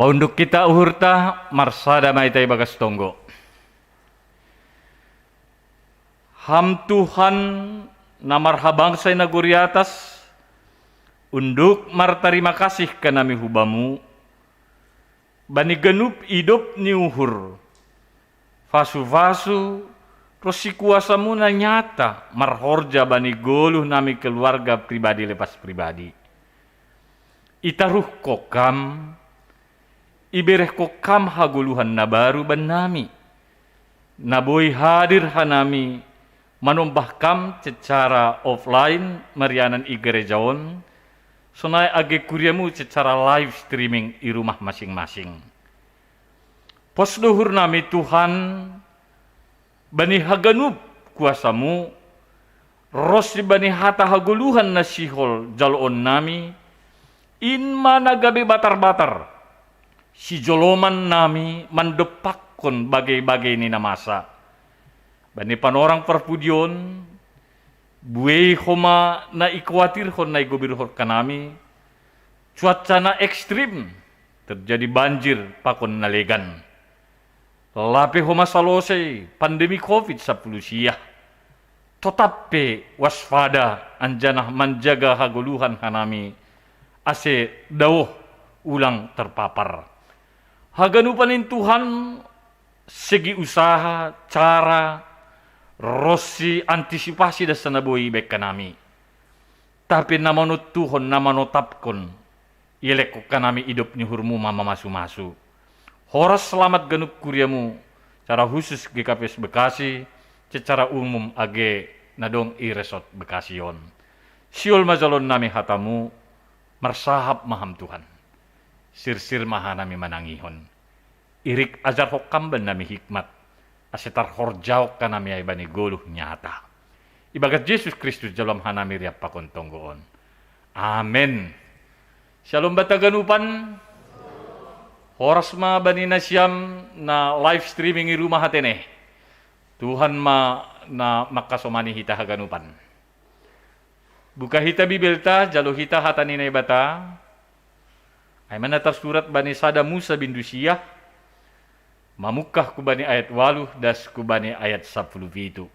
Unduk hita uhurta, marsada ma hita ibagas tonggo. Ham Tuhan, na marhabangsa i nagori atas, unduk martarima kasih hanami hu Bamu, bani ganup idop ni uhur, fasufasu, ronsi kuasa-Mu na nyata marhorja bani goluh nami keluarga pribadi lepas pribadi. Itaruhkon Ham, iberehkon Ham hagoluhan na baru bannami. Na boi hadir hanami manombah Ham secara offline marianan i gereja on, sonai age kuria-Mu secara live streaming i rumah masing-masing. Pos do uhurnami Tuhan, bani haganup kuasa-Mu, ronsi bani hata hagoluhan na sihol jaloonnami, in ma na gabe batar-batar sijolomannami mandompakkon bagei-bagei ni na masa. Bani panorang parpudi on, buei Ho ma na ikuatirhon na igobirhon hanami, cuaca na ekstrim, terjadi banjir pakon na legan. Lape Ho ma salosei pandemi covid sampulu sia. Totap pe waspada anjaha manjaga hagoluhan hanami, ase daoh ulang terpapar. Haganupan in Tuhan, segi usaha, cara, ronsi antisipasi das na boi ibaen hanami. Tapi na manontuhon, na manotapkon, ielekkon hanami idop ni uhur-Mu ma mamasu-masu. Horas selamat ganup kuria-Mu, secara khusus G K P S Bekasi, secara umum age na dong i resort Bekasi on. Sihol ma jaloonnami hata-Mu, marsahap ma Ham Tuhan. Sirsir ma hanami manangihon. Irik ajarhon Ham bannami hikmat, ase tarhorjahon hanami ai bani goluh nyata. Ibagas Jesus Kristus jalo Ham hanami riap pakon tonggo on. Amen. Syalom banta haganupan. Horas ma bani nasiam na live streaming i rumah atene. Tuhan ma na mangkasomani hita haganupan. Buka hita Bibelta, jalo hita hata ni Naibata. Ai ma na tarsurat bani sada Musa bindu sia, mamungkah hubani ayat ualuh das hubani ayat sampulu pitu.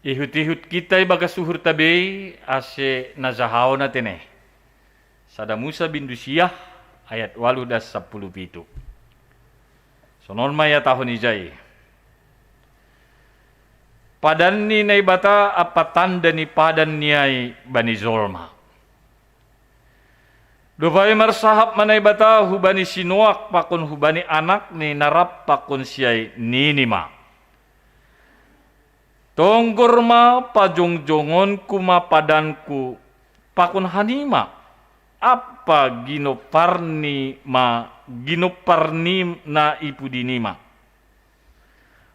Ihut-ihut hita ibagas uhurta bei, ase na jahaon atene. Sada Musa bindu sia, ayat ualuh das sampulu pitu. Sonon ma ihatahon ijai. Padan ni Naibata ampa tanda ni padan ni ai bani jolma. Dob ai marsahap ma Naibata hubani si Noak pakon hubani anakni na rap pakon si ai, nini ma: Tonggor ma, pajongjongonku ma padanku pakon hanima, ampa ginomparni ma, ginomparni na i pudinima.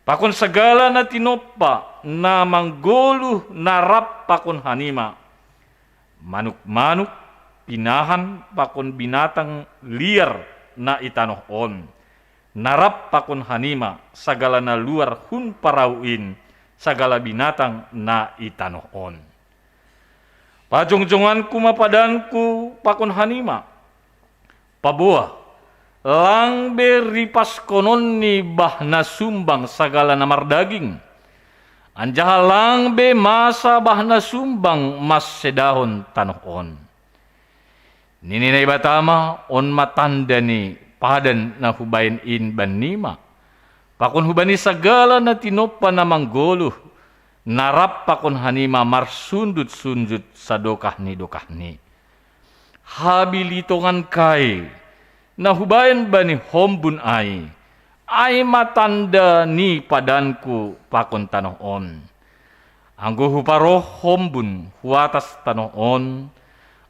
Pakon sagala na tinompa na manggoluh na rap pakon hanima, manuk-manuk, pinahan pakon binatang liar na i tanoh on, na rap pakon hanima, sagala na luar hun parau in, sagala binatang na i tanoh on. Pajongjonganku ma padanku pakon hanima. Paboa, lang be ripaskononni bah na sumbang sagala na mardaging, anjaha lang be masa bah na sumbang mansedahon tanoh on. Nini Naibata ma: On ma tanda ni padan na hubaen in bannima, pakon hubani sagala na tinompa na manggoluh, na rap pakon hanima marsundut-sundut sadokah ni dokahni. Habilitongankai, na hubaen bani hombun ai, ai ma tanda ni padanku pakon tanoh on. Anggo huparoh hombun hu atas tanoh on,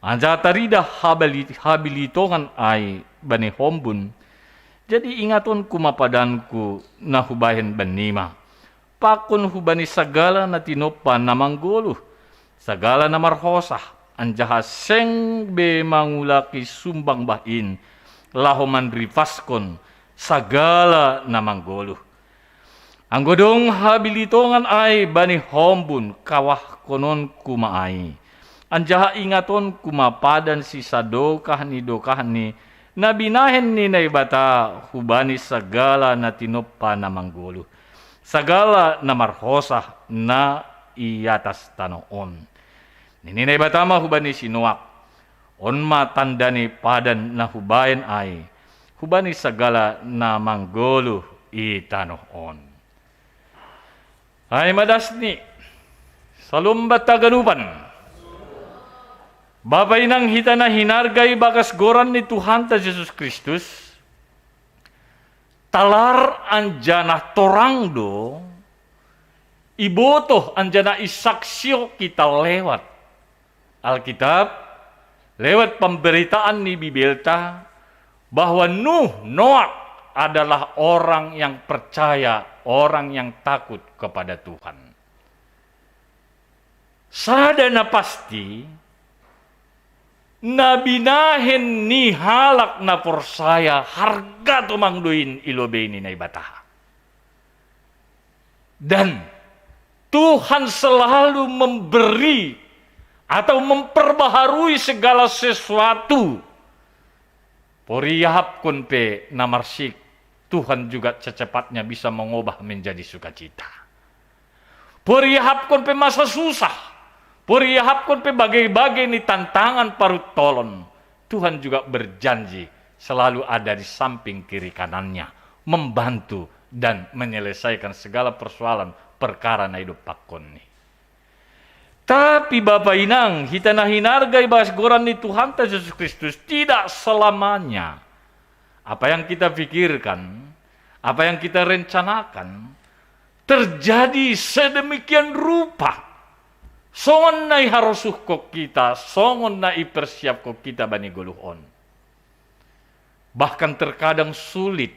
anjaha taridah habali-, habilitongan ai bani hombun, jadi ingatonku ma padanku na hubaen bannima, pakon hubani sagala na tinompa na manggoluh, sagala na marhosah, anjaha seng be mangulaki sumbang bah in, laho manripaskon sagala na manggoluh. Anggo dong habilitongan ai bani hombun, kawahkononku ma ai, Anjaha ingaton kumapadan sisadokah ni dokah ni na binahen ni Naibata hubani sagala na tinoppa na manggoluh, sagala na marhosah na i atas tanoh on. Nini Naibata ma hubani si Noak, on ma tanda ni padan na hubahen ai hubani sagala na manggoluh i tanoh on. Ai madasni, salomba taganupan. Bapa inang hita na hinargai bagas goran ni Tuhanta Jesus Kristus, talar anjana torang do, ibotoh anjana isaksio kita lewat Alkitab, lewat pemberitaan ni Bibelta, bahwa Nuh, Noak adalah orang yang percaya, orang yang takut kepada Tuhan. Sada na pasti, na binahen ni halak na porsaya harga tumang do in i lobei ni Naibata. Dan Tuhan selalu memberi atau memperbaharui segala sesuatu. Poriahapkon pe na marsik, Tuhan juga secepatnya bisa mengubah menjadi sukacita. Poriahapkon pe masa susah, poriahapkon pe bagai-bagai ni tantangan parut tolon, Tuhan juga berjanji selalu ada di samping kiri kanannya, membantu dan menyelesaikan segala persoalan perkara na idompakkon ni. Tapi Bapa Inang, hita na hinarga i bagas goran ni Tuhanta Jesus Kristus, tidak selamanya apa yang kita pikirkan, apa yang kita rencanakan, terjadi sedemikian rupa. Songon na iharosuhkon kita, songon na ipersiapkon kita bani goluh on. Bahkan terkadang sulit,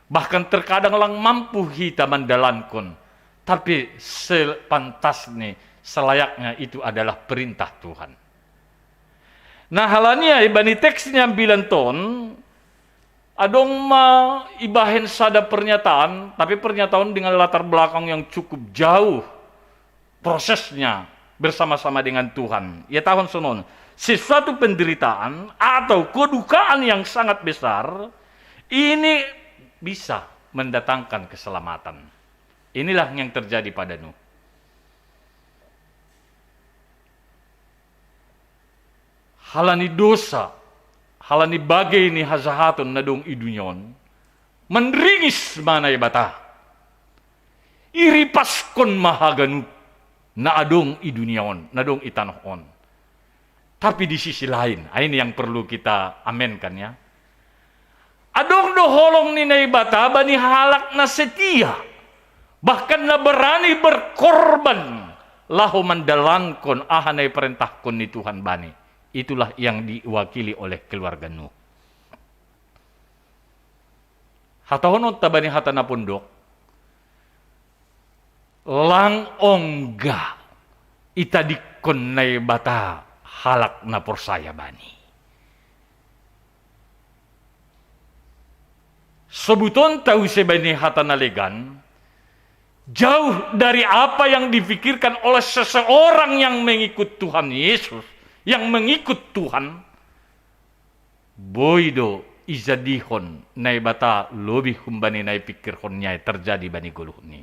bahkan terkadang lang mampu hita mandalankon, tapi sepantasnya, selayaknya itu adalah perintah Tuhan. Nah, halani ai bani teks ni ambilan ton, adong ma ibahen sada pernyataan, tapi pernyataan dengan latar belakang yang cukup jauh prosesnya bersama-sama dengan Tuhan. Ia tahun sonon, sesuatu penderitaan atau kedukaan yang sangat besar ini bisa mendatangkan keselamatan. Inilah yang terjadi pada Nuh. Halani dosa, halani bagai ni hajahaton na dong i dunia on, manringis ma Naibata. Iripaskon ma haganup na adong i dunia on, na dong i tanoh on. Tapi di sisi lain, ah, ini yang perlu kita amenkan, ya. Adong do holong ni Naibata bani halak na setia, bahkan na berani berkorban laho mandalankon aha na iparentahkon ni Tuhan bani. Itulah yang diwakili oleh keluarga Nuh. Hatahononta bani hata na pondok, lang ongga itadingkon Naibata halak na porsaya bani. Sobutonta use bani hata na legan, jauh dari apa yang dipikirkan oleh seseorang yang mengikut Tuhan Yesus, yang mengikut Tuhan, boi do ijadihon Naibata lobih humbani na ipikirhon ni ai terjadi bani goluhni.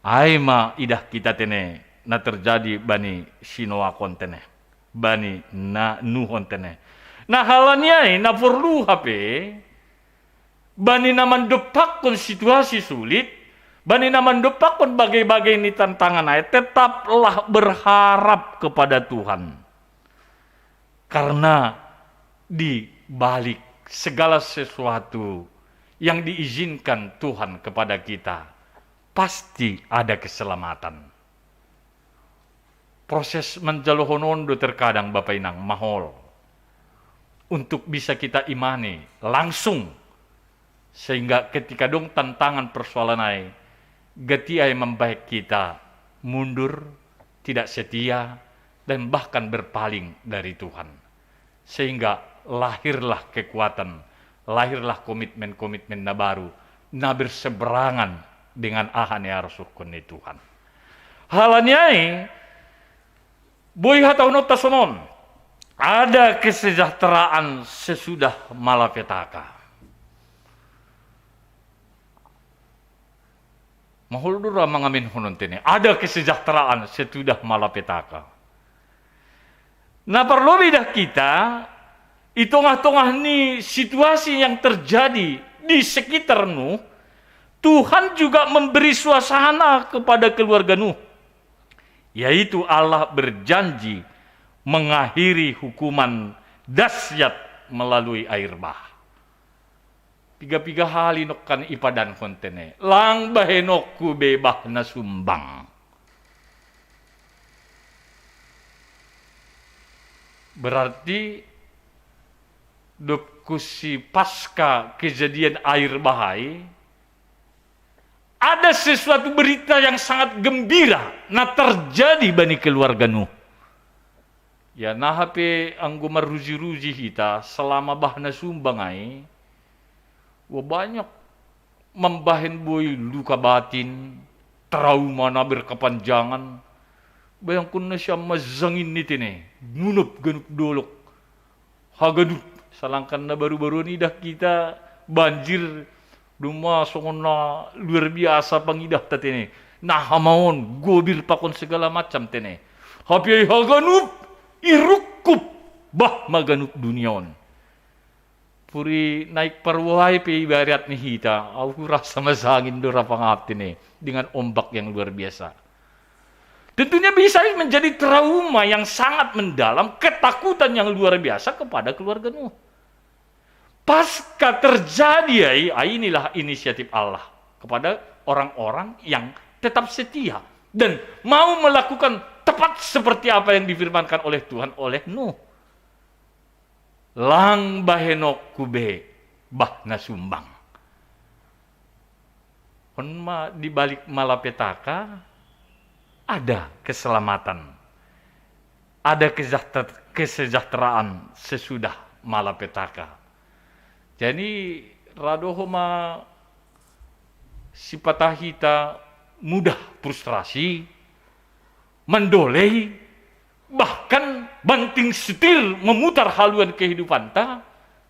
Ai ma idah kita tene na terjadi bani si Noak on tene, bani na Nuh on tene. Nah, halani ai na porlu hape bani na mandompakkon situasi sulit, bani na mandompakkon bagai-bagai ni tantangan ai, tetaplah berharap kepada Tuhan. Karena di balik segala sesuatu yang diizinkan Tuhan kepada kita, pasti ada keselamatan. Proses manjalohon on do terkadang, Bapa Inang, mahol untuk bisa kita imani langsung, sehingga ketika dong tantangan persoalan ai, gati ai mambahen kita mundur, tidak setia, dan bahkan berpaling dari Tuhan. Sehingga lahirlah kekuatan, lahirlah komitmen-komitmen na baru, na berseberangan dengan aha na iharosuhkon ni Tuhan. Halani ai, Boi hatahononta sonon, ada kesejahteraan sesudah malapetaka. Mahol do ra mangaminhonon tene, ada kesejahteraan sesudah malapetaka. Na parlobei dah hita, i tongah-tongah ni situasi yang terjadi di sekitar Nuh, Tuhan juga memberi suasana kepada keluarga Nuh, yaitu Allah berjanji mengakhiri hukuman dahsyat melalui air bah. Piga-piga hali nokkan ipadankon tene, lang bahenonku be bah na sumbang. Berarti dob husi pasca kejadian air bah ai, ada sesuatu berita yang sangat gembira na terjadi bani keluarga Nuh. Ya, naha pe anggo maruji-ruji hita selama bah na sumbang ai, wah, banyak mambahen boi luka batin, trauma na berkepanjangan. Bayangkon nasiam ma jangin ni tene, nunop ganup dolok. Haganup, salangkan na baru-baru on idah hita banjir, dung ma songon na luar biasa pangidahta tene. Naha ma on, gobir pakon segala macam tene. Hape ai haganup, irungkup, bah ma ganup dunia on. Puri naik paruai pe ibarat ni hita, au hurasa ma jangin do ra pangap tene, dengan ombak yang luar biasa. Tentunya bisa menjadi trauma yang sangat mendalam, ketakutan yang luar biasa kepada keluarga Nuh. Pasca terjadi ai, ai inilah inisiatif Allah kepada orang-orang yang tetap setia dan mau melakukan tepat seperti apa yang difirmankan oleh Tuhan oleh Nuh. Lang bahenonku be bah na sumbang. On ma di balik malapetaka ada keselamatan, ada kesejahter-, kesejahteraan sesudah malapetaka. Jadi, ra do ho ma sipata hita mudah frustrasi, mandolei, bahkan banting setir memutar haluan kehidupanta,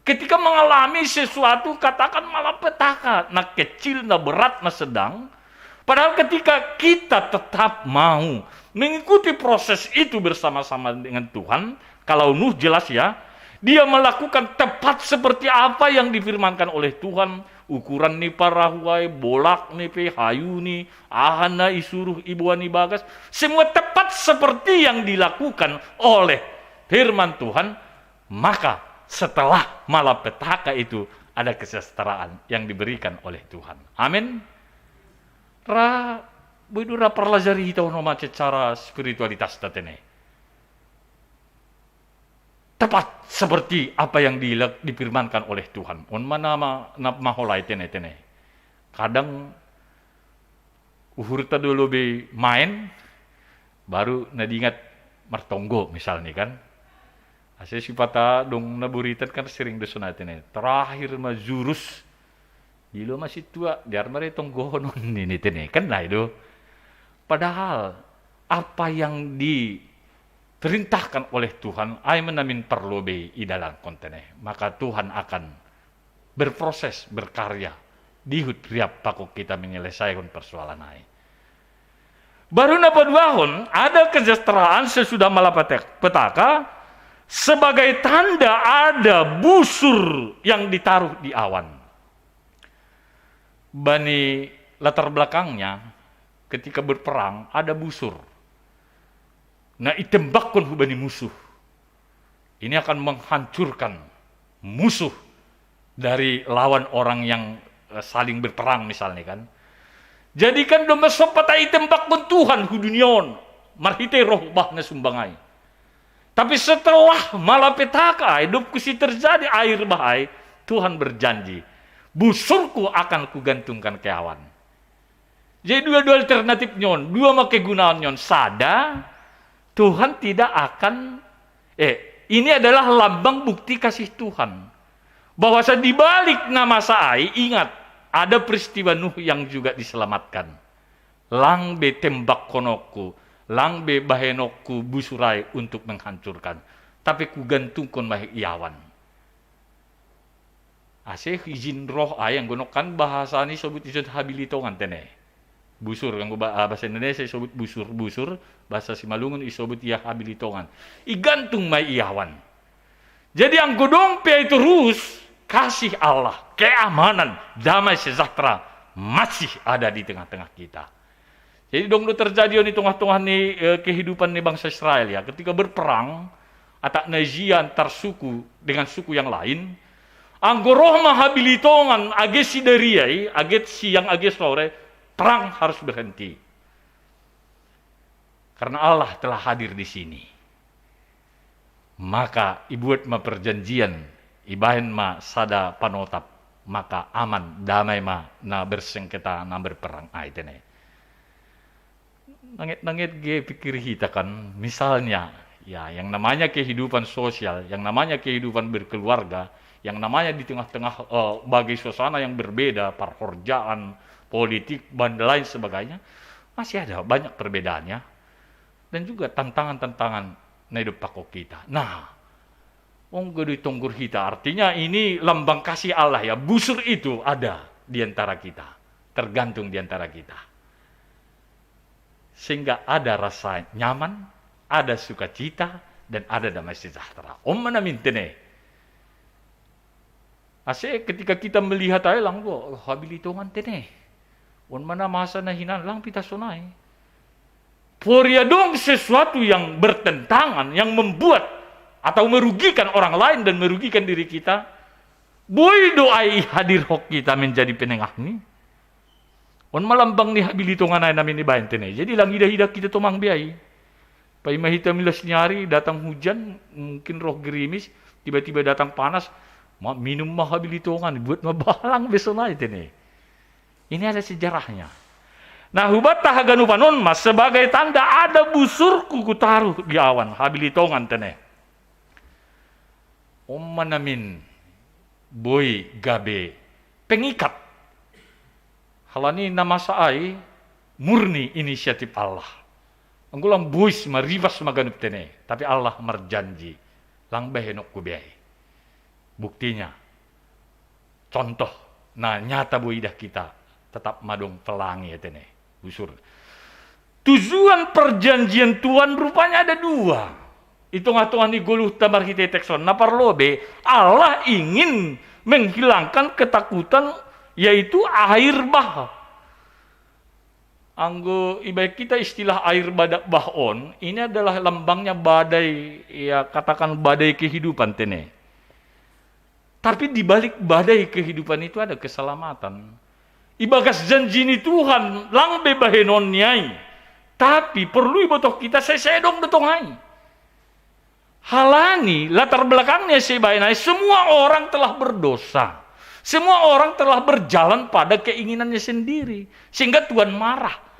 ketika mengalami sesuatu, katakan malapetaka, na kecil, na berat, na sedang, padahal ketika kita tetap mau mengikuti proses itu bersama-sama dengan Tuhan, kalau Nuh jelas ya, dia melakukan tepat seperti apa yang difirmankan oleh Tuhan, ukuran ni parahu ai, bolak ni pe, hayu ni, aha na isuruh iboan ibagas, semua tepat seperti yang dilakukan oleh firman Tuhan, maka setelah malapetaka itu ada kesejahteraan yang diberikan oleh Tuhan. Amin. Ra, boi do ra parlajari hita on ma secara spiritualitasta tene. Tepat seperti apa yang di-, difirmankan oleh Tuhan. On ma na ma-, na maholai tene-tene. Kadang uhurta do lobei maen, baru na diingat martonggo misalni kan. Asa sipata dung na buritan kan sering do sonai tene. Terakhir ma jurus, dilo ma sintua, dear ma re tonggohon on ninna tene. Kan na i do. Padahal apa yang diperintahkan oleh Tuhan, ai ma namin parlobei idalankon tene. Maka Tuhan akan berproses, berkarya, di ihut riap pakon hita menyelesaikan persoalan ai. Baru na paduahon, ada kesejahteraan sesudah malapetaka sebagai tanda ada busur yang ditaruh di awan. Bani latar belakangnya, ketika berperang, ada busur. Na itembakkon hubani musuh. Ini akan menghancurkan musuh dari lawan orang yang, eh, saling berperang misalnya kan. Jadi kan domma sompat ai itembakkon Tuhan hu dunia on marhitei roh bah na sumbang ai. Tapi setelah malapetaka ai, dob husi terjadi air bah ai, Tuhan berjanji, busurku akan kugantungkan ke awan. Jadi dua, dua alternatif ni on, dua ma kegunaan ni on. Sada, Tuhan tidak akan, eh, ini adalah lambang bukti kasih Tuhan. Bahwasa di balik na masa ai, ingat, ada peristiwa Nuh yang juga diselamatkan. Lang be tembakhononku, Lang be bahenokku busur ai untuk menghancurkan, tapi kugantungkon ma i awan. Ase izin roh ai, anggo nongkan bahasa ni sobut ison habilitongan tene. Busur, anggo ba-, ah, bahasa Indonesia isobut busur, busur, bahasa Simalungun isobut ia habilitongan. Igantung ma i awan. Jadi anggo dong pe ai terus, kasih Allah, keamanan, damai sejahtera masih ada di tengah-tengah kita. Jadi dong do terjadi on i tongah-tongah ni, eh, kehidupan ni bangsa Israel ya, ketika berperang, atak na ijia antar suku dengan suku yang lain, anggo roh ma habilitongan age sidariai, age siang age sore, perang harus berhenti. Karena Allah telah hadir di sini. Maka ibuat ma perjanjian, ibahen ma sada panotap, maka aman, damai ma na bersengketa, na berperang ai tene. Nanget-nanget ge pikir hita kan, misalnya, ya, yang namanya kehidupan sosial, yang namanya kehidupan berkeluarga, yang namanya di tengah-tengah, eh, bagai suasana yang berbeda, parhorjaan, politik, dan lain sebagainya, masih ada banyak perbedaannya. Dan juga tantangan-tantangan na idompakkon hita. Nah, onggo do itonggur hita, artinya ini lambang kasih Allah ya, busur itu ada di antara kita, tergantung di antara kita. Sehingga ada rasa nyaman, ada sukacita, dan ada damai sejahtera. On ma namin tene. Ase ketika kita melihat ai lang, wah, habilitongan tene. On ma na masa na hinan lang pita sonai. Poria dong sesuatu yang bertentangan, yang membuat atau merugikan orang lain dan merugikan diri kita, boi do ai ihadirhon hita menjadi penengahni. On ma lambang ni habilitongan ai namin ibahen tene. Jadi lang ida-ida kita tomang be ai. Paima hita milas ni ari, datang hujan, mungkin roh gerimis, tiba-tiba datang panas, ma-, minum ma habilitongan, buat ma bah, lang be sonai tene. Ini ada sejarahnya. Nah, hubanta haganupan on ma sebagai tanda ada busurku kutaruh di awan, habilitongan tene. On ma namin boi gabe pengikat. Halani na masa ai murni inisiatif Allah. Anggo lang bois ma, ribas ma ganup tene, tapi Allah marjanji, lang bahenonku be ai. Buktinya, contoh na nyata boi idah hita, tetap ma dong pelangi, ya tene, busur. Tujuan perjanjian Tuhan rupanya ada dua. I tongah-tongah ni goluhta marhite teks on, na parlobei, Allah ingin menghilangkan ketakutan, yaitu air bah. Anggo ibaen hita istilah air badak bah on, ini adalah lambangnya badai, ya, katakan badai kehidupan tene. Tapi di balik badai kehidupan itu ada keselamatan. Ibagas janji ni Tuhan, lang be bahenonni ai. Tapi porlu iboto hita, sai sai adong do tong ai. Halani latar belakangnya sibaen ai, semua orang telah berdosa. Semua orang telah berjalan pada keinginannya sendiri. Sehingga Tuhan marah.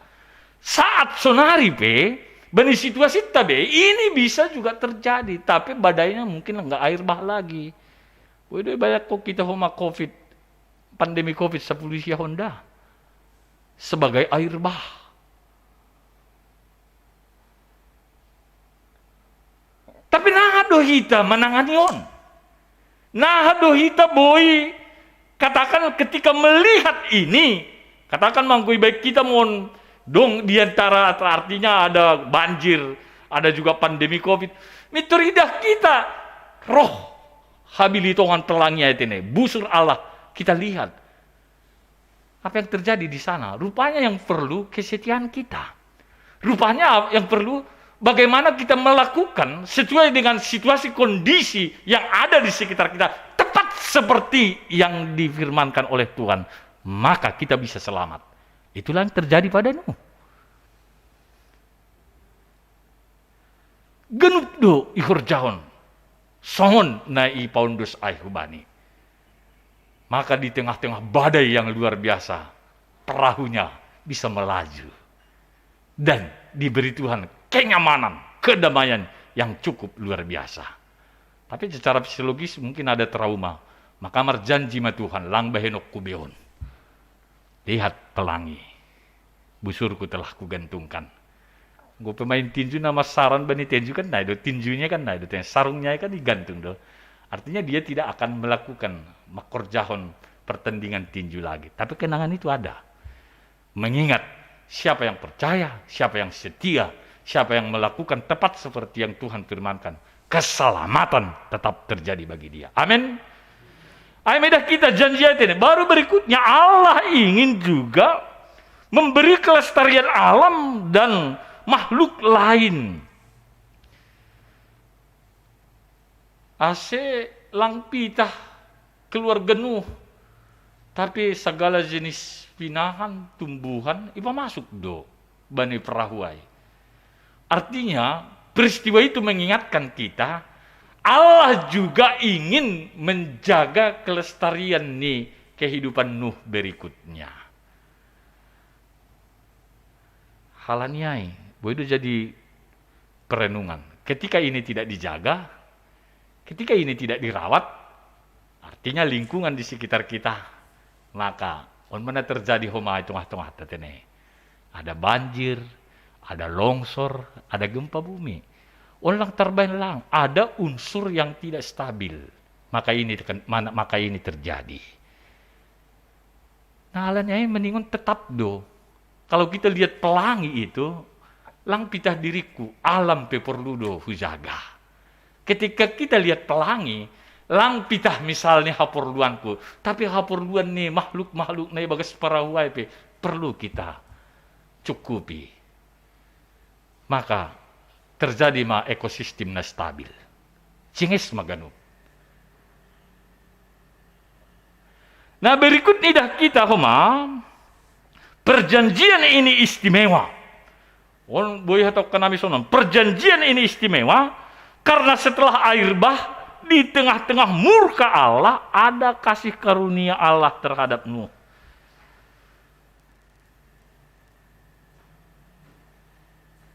Saat sonari pe, baen situasi ta be, ini bisa juga terjadi. Tapi badainya mungkin nggak air bah lagi. Boi do ibaen hita homa covid, pandemi covid sapuluh sia on da. Sebagai air bah. Tapi naha do hita manangani on? Naha do hita boi, katakan, ketika melihat ini, katakan ma anggo ibaen hita ma on dong di antara, artinya ada banjir, ada juga pandemi covid. Mintor idah hita roh habilitongan pelangi ai tene, busur Allah, kita lihat. Apa yang terjadi di sana? Rupanya yang perlu kesetiaan kita. Rupanya yang perlu bagaimana kita melakukan sesuai dengan situasi kondisi yang ada di sekitar kita, tepat seperti yang difirmankan oleh Tuhan, maka kita bisa selamat. Itulah yang terjadi pada Nuh. Ganup do ihorjahon songon na ipaondos ai hubani. Maka di tengah-tengah badai yang luar biasa, perahunya bisa melaju. Dan diberi Tuhan kenyamanan, kedamaian yang cukup luar biasa. Tapi secara psikologis mungkin ada trauma. Maka marjanji ma Tuhan, lang bahenonku be on. Lihat pelangi, busurku telah kugantungkan. Nggo pemain tinju na masaran bani tinju kan nai do, tinjunya kan nai do, sarungnya kan digantung do. Artinya dia tidak akan melakukan makorjahon pertandingan tinju lagi. Tapi kenangan itu ada. Mengingat siapa yang percaya, siapa yang setia, siapa yang melakukan tepat seperti yang Tuhan firmankan, keselamatan tetap terjadi bagi dia. Amin. Ai medah kita janji ini. Baru berikutnya Allah ingin juga memberi kelestarian alam dan makhluk lain. Ase lang pitah keluarga Nuh, tapi segala jenis pinahan, tumbuhan, ipa masuk do bani perahu ai. Artinya, peristiwa itu mengingatkan kita, Allah juga ingin menjaga kelestarian ni kehidupan Nuh berikutnya. Halaniai, boido jadi perenungan. Ketika ini tidak dijaga, ketika ini tidak dirawat, artinya lingkungan di sekitar kita, maka on mana terjadi homa i tongah-tongah tatene. Ada banjir, ada longsor, ada gempa bumi. On lang tarbaen lang, ada unsur yang tidak stabil. Maka ini, maka ini terjadi. Nah, halaniai meningon tetap do. Kalau kita lihat pelangi itu, lang pitah diriku, alam pe porlu do hujaga. Ketika kita lihat pelangi, lang pitah misalnya haporluanku, tapi haporluan ni makhluk-makhluk na i bagas perahu ai pe perlu kita cukupi. Maka terjadi ma ekosistem na stabil. Cinges ma ganup. Nah, berikut ni dah kita homa, perjanjian ini istimewa. On boi hatokkan ami sonon, perjanjian ini istimewa karena setelah air bah, di tengah-tengah murka Allah ada kasih karunia Allah terhadap Nuh.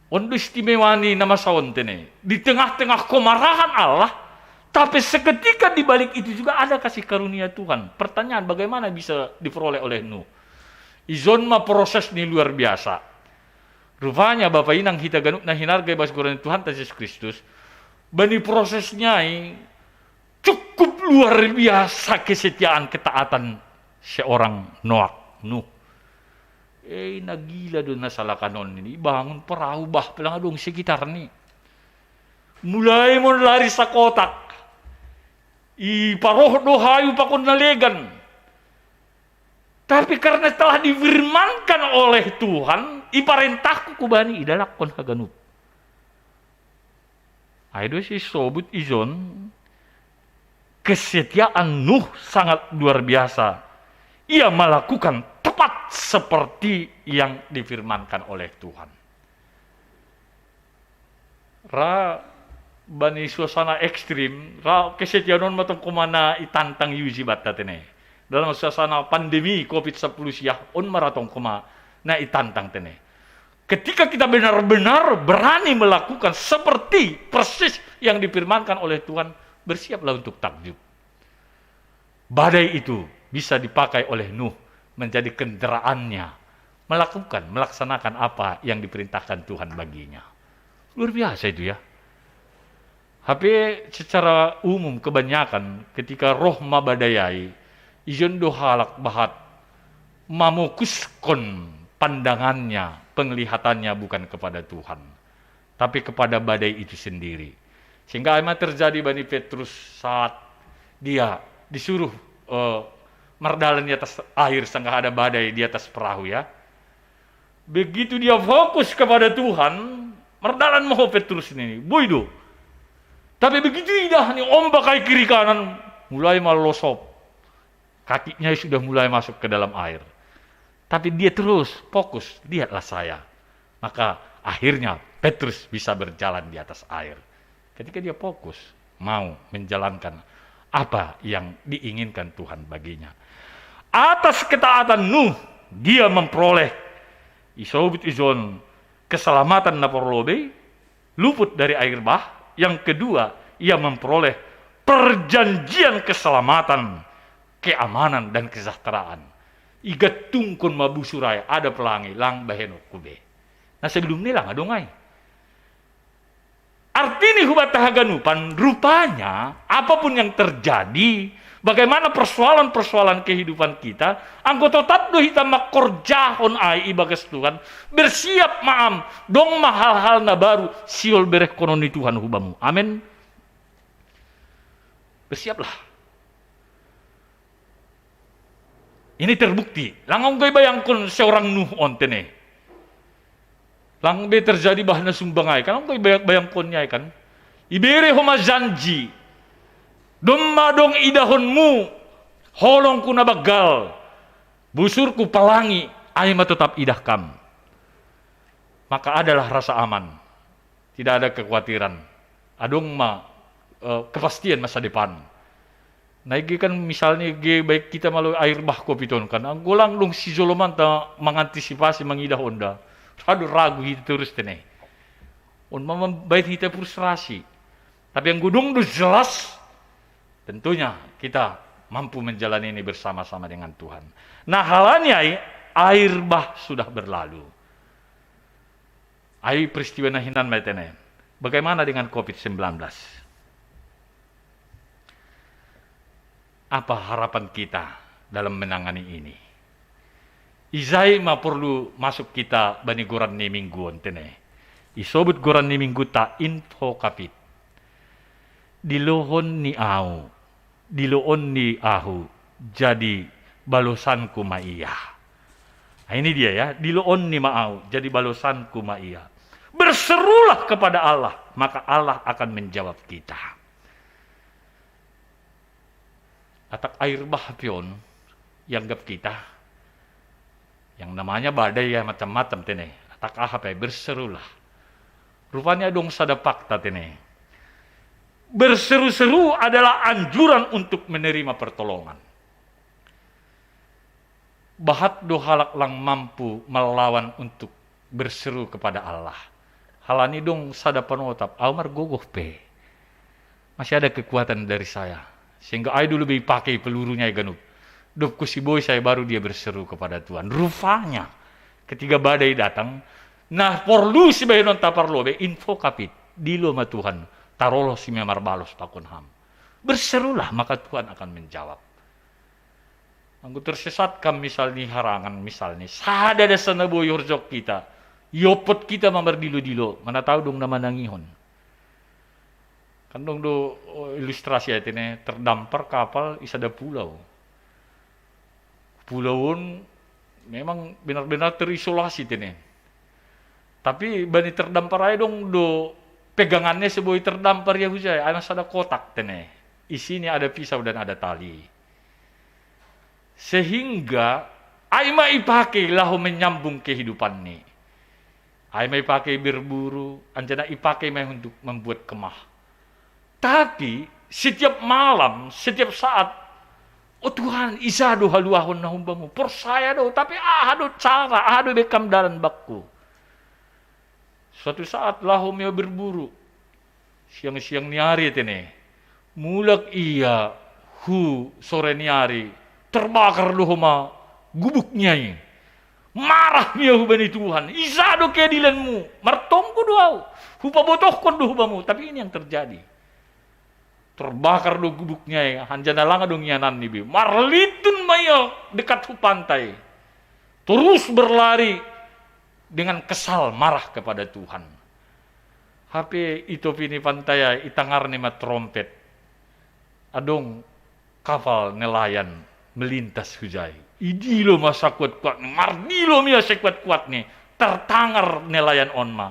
On do istimewa ni na masa on tene. Di tengah-tengah kemarahan Allah, tapi seketika di balik itu juga ada kasih karunia Tuhan. Pertanyaan, bagaimana bisa diperoleh oleh Nuh? Ijon ma proses ni luar biasa. Rupanya Bapa Inang hita ganup na hinarga i bas goran Tuhanta Jesus Kristus, bani prosesnya i cukup luar biasa kesetiaan, ketaatan seorang Noak, Nuh. Eh, na gila do na salakanon ini. Ibangun perahu bah pe lang adong sekitar ni. Mulai ma on lari sakotak. Iparoh do hayu pakon na legan. Tapi karena telah difirmankan oleh Tuhan, iparentahku kubani, idalakkon haganup. Ai do si sobut ijon, kesetiaan Nuh sangat luar biasa. Ia melakukan tepat seperti yang difirmankan oleh Tuhan. Ra bani suasana ekstrim, ra kesetiaan on ma tong koma na itantang i uji banta tene. Dalam suasana pandemi covid sepuluh sia, on ma ra tong koma na itantang tene. Ketika kita benar-benar berani melakukan seperti persis yang difirmankan oleh Tuhan, bersiaplah untuk takjub. Badai itu bisa dipakai oleh Nuh menjadi kenderaannya melakukan, melaksanakan apa yang diperintahkan Tuhan baginya. Luar biasa itu ya. Tapi secara umum kebanyakan ketika roh ma badai ai, ijon do halak bahat mamokuskon pandangannya, penglihatannya bukan kepada Tuhan, tapi kepada badai itu sendiri. Sehingga ai ma terjadi bani Petrus saat dia disuruh, eh, mardalan di atas air, sanggah ada badai di atas perahu ya. Begitu dia fokus kepada Tuhan, mardalan ma ho Petrus ini, boi do. Tapi begitu idah ni ombak ai kiri kanan, mulai ma losop. Kakinya sudah mulai masuk ke dalam air. Tapi dia terus fokus, lihatlah saya. Maka akhirnya Petrus bisa berjalan di atas air. Ketika dia fokus, mau menjalankan apa yang diinginkan Tuhan baginya. Atas ketaatan Nuh, dia memperoleh, i sobut ijon, keselamatan na parlobei, luput dari air bah. Yang kedua, ia memperoleh perjanjian keselamatan, keamanan, dan kesejahteraan. Igattungkon ma busur ai, ada pelangi, lang bahenonku be. Nah, sebelum ni lang adong ai. Artini hubatahaganupan, rupanya apapun yang terjadi, bagaimana persoalan-persoalan kehidupan kita, anggo totap do hita mangkorjahon ai ibagas Tuhan, bersiap ma am, dong ma hal-hal na baru, sihol berehkonon ni Tuhan hubamu. Amen. Bersiaplah. Ini terbukti. Lang anggo ibayangkon seorang Nuh on tene. Lang be terjadi bahna sumbang ai kan, anggo ibayangkon ni ai kan. Ibere homa janji. Domma dong idahonmu holongku na banggal, busurku palangi, ai ma totap idah kam. Maka adalah rasa aman. Tidak ada kekhawatiran. Adong ma uh, kepastian masa depan. Nah, ige kan misalnya ige baik kita malo air bah kopiton kan. Anggolang dong si jolomanta mengantisipasi mengidah onda. Aduh ragu hita terus tene. On ma baik hita frustrasi. Tapi yang gudung do jelas, tentunya kita mampu menjalani ini bersama-sama dengan Tuhan. Nah, halani ai air bah sudah berlalu. Ai peristiwa na hinan mai tene. Bagaimana dengan covid sembilan belas? Apa harapan kita dalam menangani ini? Ijai ma porlu masuk kita bani goran ni minggu on tene. Isobut goran ni minggu ta info kapit. Dilohon ni au, diloon ni ahu, jadi balosanku ma ia. Nah, ini dia ya, diloon ni ma au, jadi balosanku ma ia. Berserulah kepada Allah, maka Allah akan menjawab kita. Atak air bah pion, ianggap kita. Yang namanya badai ya macam-macam tene. Atak aha pe berserulah. Rupanya dong sada fakta tene. Berseru-seru adalah anjuran untuk menerima pertolongan. Bahat do halak lang mampu melawan untuk berseru kepada Allah. Halani dong sada panotap, au margogoh pe. Masih ada kekuatan dari saya. Sehingga ai dulu be ipake pelurunya i ganup. Dob ku siboi saya baru dia berseru kepada Tuhan. Rupanya ketika badai datang, nah porlu sibahenon taparlobe info kapit. Dilo ma Tuhan, tarolos si memar balos pakon ham. Berserulah maka Tuhan akan menjawab. Anggo tersesat kam misal ni harangan misal ni, sada dasa na boi horjok kita, iopot kita mamardilo-dilo, mana tahu dong na manangihon. Kan dong do ilustrasi ai tene, terdampar kapal isada pulau. Pulau on memang benar-benar terisolasi tene. Tapi bani terdampar ai dong do pegangannya seboi terdampar ya hujai, ai sada kotak tene. Isini ada pisau dan ada tali. Sehingga ai ma ipake laho menyambung kehidupan ni. Ai ma ipake berburu, anjana ipake ma untuk membuat kemah. Tapi setiap malam, setiap saat, oh Tuhan, ija do haluahon na humbamu. Porsaya do, tapi aha do cara, aha do bekam dalan bakku. Suatu saat laho mia berburu. Siang-siang ni ari tene. Mulak ia hu sore ni ari, terbakar do homa gubuk niai. Marah mia hubani Tuhan, ija do keadilanmu, martonggo do au, hupabotohkon do hubamu, tapi ini yang terjadi. Terbakar do gubuk niai, hanjana langa do ngianan ni be. Marlintun ma ia dekat hu pantai. Terus berlari dengan kesal marah kepada Tuhan. Hape itopi ni pantai ai itangar ni ma trompet. Adong kapal nelayan melintas hujai. Idilo ma sakuat-kuat, mardilo mia sakuat-kuat ni, tertangar nelayan on ma.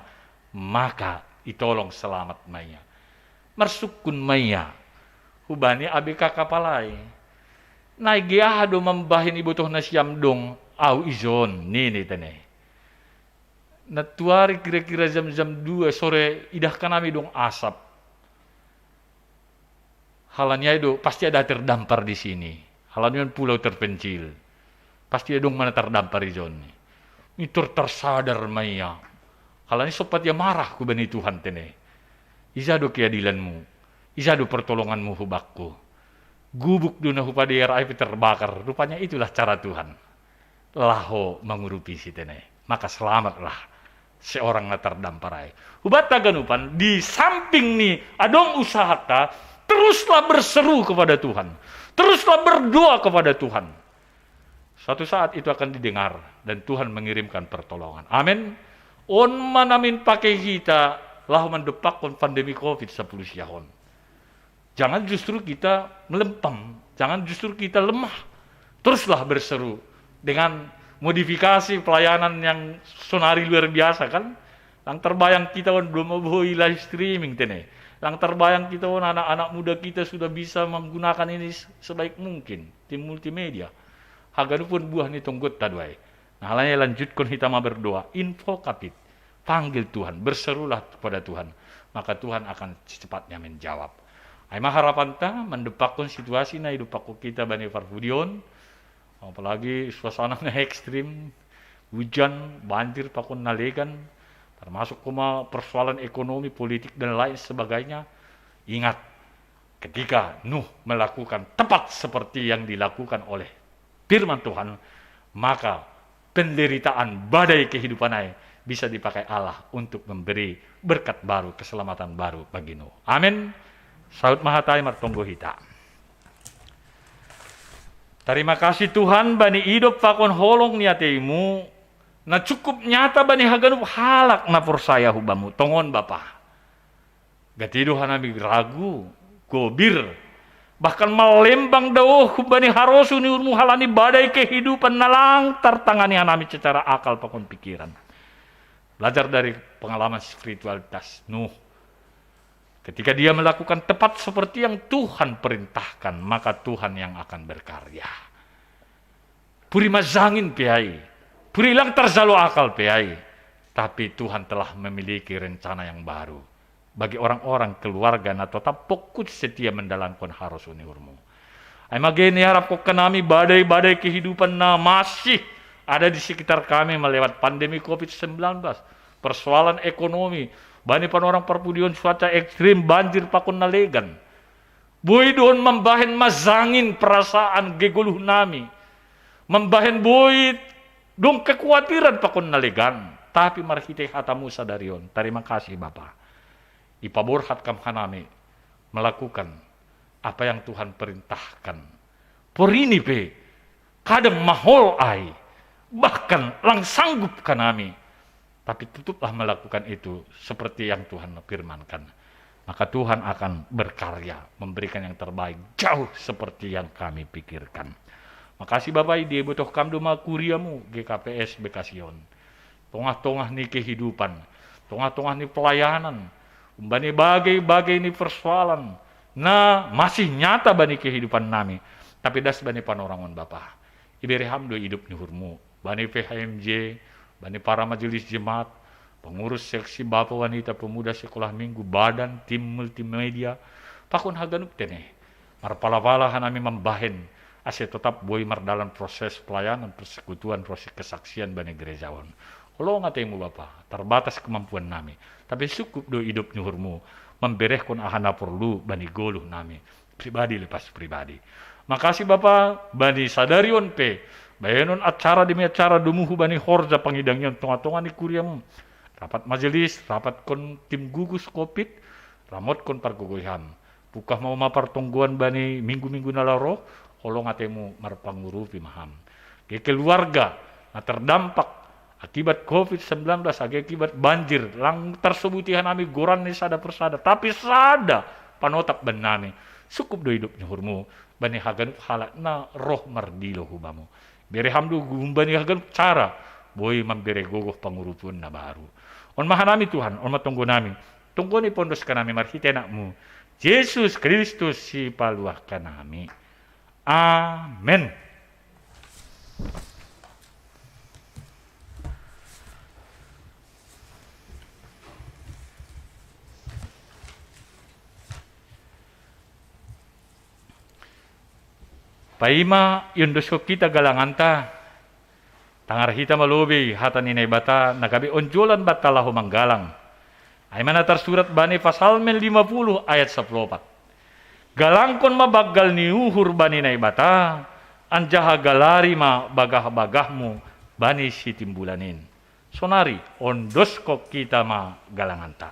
Maka itolong selamat ma ia. Marsungkun ma ia hubani A B K kapal ai. Nai ge aha do mambahen ibotoh nasiam dong au ijon nini tene. Nantuari kira-kira jam-jam dua sore idahkan ami dong asap. Halani ai do pasti ada terdampar di sini. Halani on pulau terpencil. Pasti adong mana terdampar ijon ni. Ni tersadar ma ia. Halani sompat ia marah hubani Tuhan tene. Ija do keadilanmu. Ija do pertolonganmu hubakku. Gubuk do na hupadear ai pe terbakar. Rupanya itulah cara Tuhan. Laho mangurupi si tene. Maka selamatlah. seorang na tardampar ai. Hubatta ganupan, di samping ni adong usahata, teruslah berseru kepada Tuhan. Teruslah berdoa kepada Tuhan. Suatu saat itu akan didengar dan Tuhan mengirimkan pertolongan. Amin. On ma namin pake hita laho mandompakkon pandemi covid sampulu sia on. Jangan justru kita melempem, jangan justru kita lemah. Teruslah berseru dengan modifikasi pelayanan yang sonari luar biasa, kan? Lang tarbayang kita on, belum boi live streaming tene. Lang tarbayang kita on, anak-anak muda kita sudah bisa menggunakan ini sebaik mungkin, tim multimedia. Haganup on buah ni tonggotta do ai. Nah, alani i lanjutkon hita ma berdoa, invocavit, panggil Tuhan, berserulah kepada Tuhan, maka Tuhan akan secepatnya menjawab. Ai ma harapanta mandompakkon situasi na idompakkon hita bani parpudi on, apalagi suasana na ekstrim, hujan, banjir, pakon na legan, termasuk homa persoalan ekonomi, politik, dan lain sebagainya. Ingat, ketika Nuh melakukan tepat seperti yang dilakukan oleh firman Tuhan, maka penderitaan badai kehidupan ai bisa dipakai Allah untuk memberi berkat baru, keselamatan baru bagi Nuh. Amin. Saut ma hata i, martonggo hita. Tarima kasih Tuhan bani idop pakon holong ni ateimu, na cukup nyata bani haganup halak na porsaya hu Bamu. Tongon Bapa. Gati do hanami ragu, gobir, bahkan malembang daoh humbani harosuh ni uhurmu halani badai kehidupan na lang tartangani hanami secara akal pakon pikiran. Belajar dari pengalaman spiritualitas Nuh. Ketika dia melakukan tepat seperti yang Tuhan perintahkan, maka Tuhan yang akan berkarya. Puri mazangin pe ai, puri lang tarjalo akal pe ai, tapi Tuhan telah memiliki rencana yang baru bagi orang-orang keluarga na tetap fokus setia mendalankan harosuh ni uhurmu. Ai mage niarapkon hanami badai-badai kehidupan na masih ada di sekitar kami melewat pandemi covid sembilan belas, persoalan ekonomi, bani panorang parpudi on cuaca ekstrim, banjir pakon na legan. Boi do on mambahen mazangin perasaan gegoluh nami. Mambahen boi dong kekuatiran pakon na legan. Tapi marhitei hatamu sadari on, tarima kasih Bapa. Ipaborhat Kam hanami melakukan apa yang Tuhan perintahkan. Porini pe kadang mahol ai, bahkan lang sanggup hanami. Tapi tetaplah melakukan itu seperti yang Tuhan firmankan. Maka Tuhan akan berkarya, memberikan yang terbaik, jauh seperti yang kami pikirkan. Makasih Bapa, idibotoh Kam do ma kuriamu G K P S Bekasi on. Tongah-tongah ni kehidupan, tongah-tongah ni pelayanan, umbani bagai-bagai ni persoalan, na masih nyata bani kehidupan nami, tapi das bani panorang on Bapa. Ibere Ham do idop ni uhurmu, bani P H M J, bani para majelis jemaat, pengurus seksi, bapa, wanita, pemuda, sekolah minggu, badan, tim multimedia, pakon haganup tene. Marpala-pala hanami mambahen, ase tetap boi mardalan proses pelayanan, persekutuan, proses kesaksian bani gereja on. Holong ateimu Bapa, terbatas kemampuan nami, tapi cukup do idop ni uhurmu, mamberehkon aha na porlu bani goluh nami, pribadi lepas pribadi. Makasih Bapa, bani sadari on pe, bahenon acara demi acara domu hubani horja pangidangion tongah-tongah ni kuriamu. Rapat majelis, rapatkon tim gugus covid, ramotkon pargogoihan. Pungkah ma homa partonggoan bani minggu-minggu na laho ro, holong ateimu marpangurupi ma Ham. Ge keluarga na terdampak akibat covid sembilan belas, age akibat banjir, lang tarsobuti hanami goran ni sada persada, tapi sada panotap bannami. Cukup do idop ni uhurmu bani haganup halak na roh mardilo hu Bamu. Bere Ham do humbani haganup cara boi mambere gogoh pangurupion na baru. On ma hanami Tuhan, on ma tonggonami, tonggo ni pondos hanami marhitei Anakmu, Jesus Kristus Sipaluah hanami. Amen. Paima iondoskon hita galanganta, tangar hita ma lobei hata ni Naibata na gabe onjolan banta laho manggalang. Ai ma na tarsurat bani Pasalmen lima puluh ayat sampulu opat. Galangkon ma banggal ni uhur bani Naibata, anjaha galari ma bagah-bagahmu bani Sitimbulan in. Sonari, ondoskon hita ma galanganta.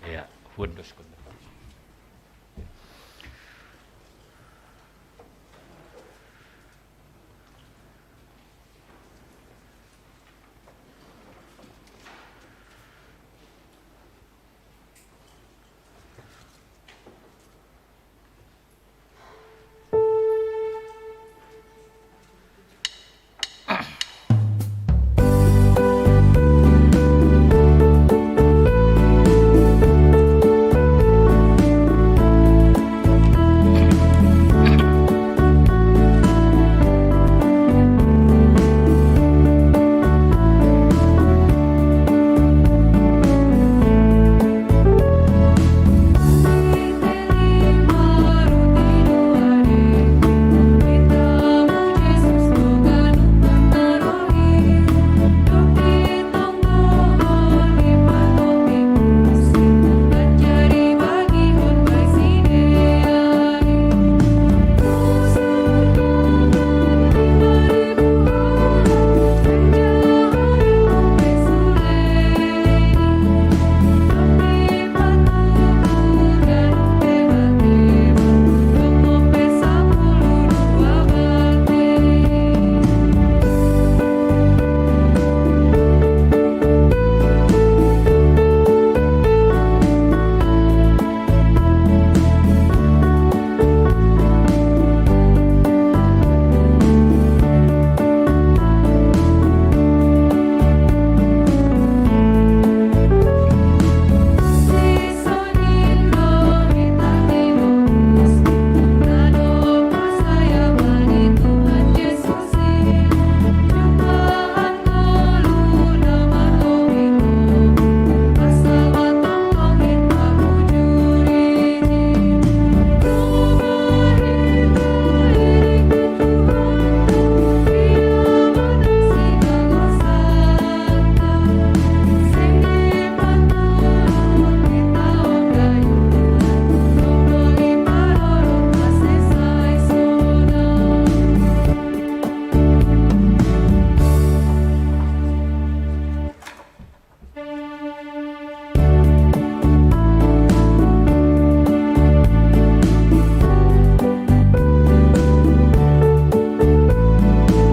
Ya, huondoskon.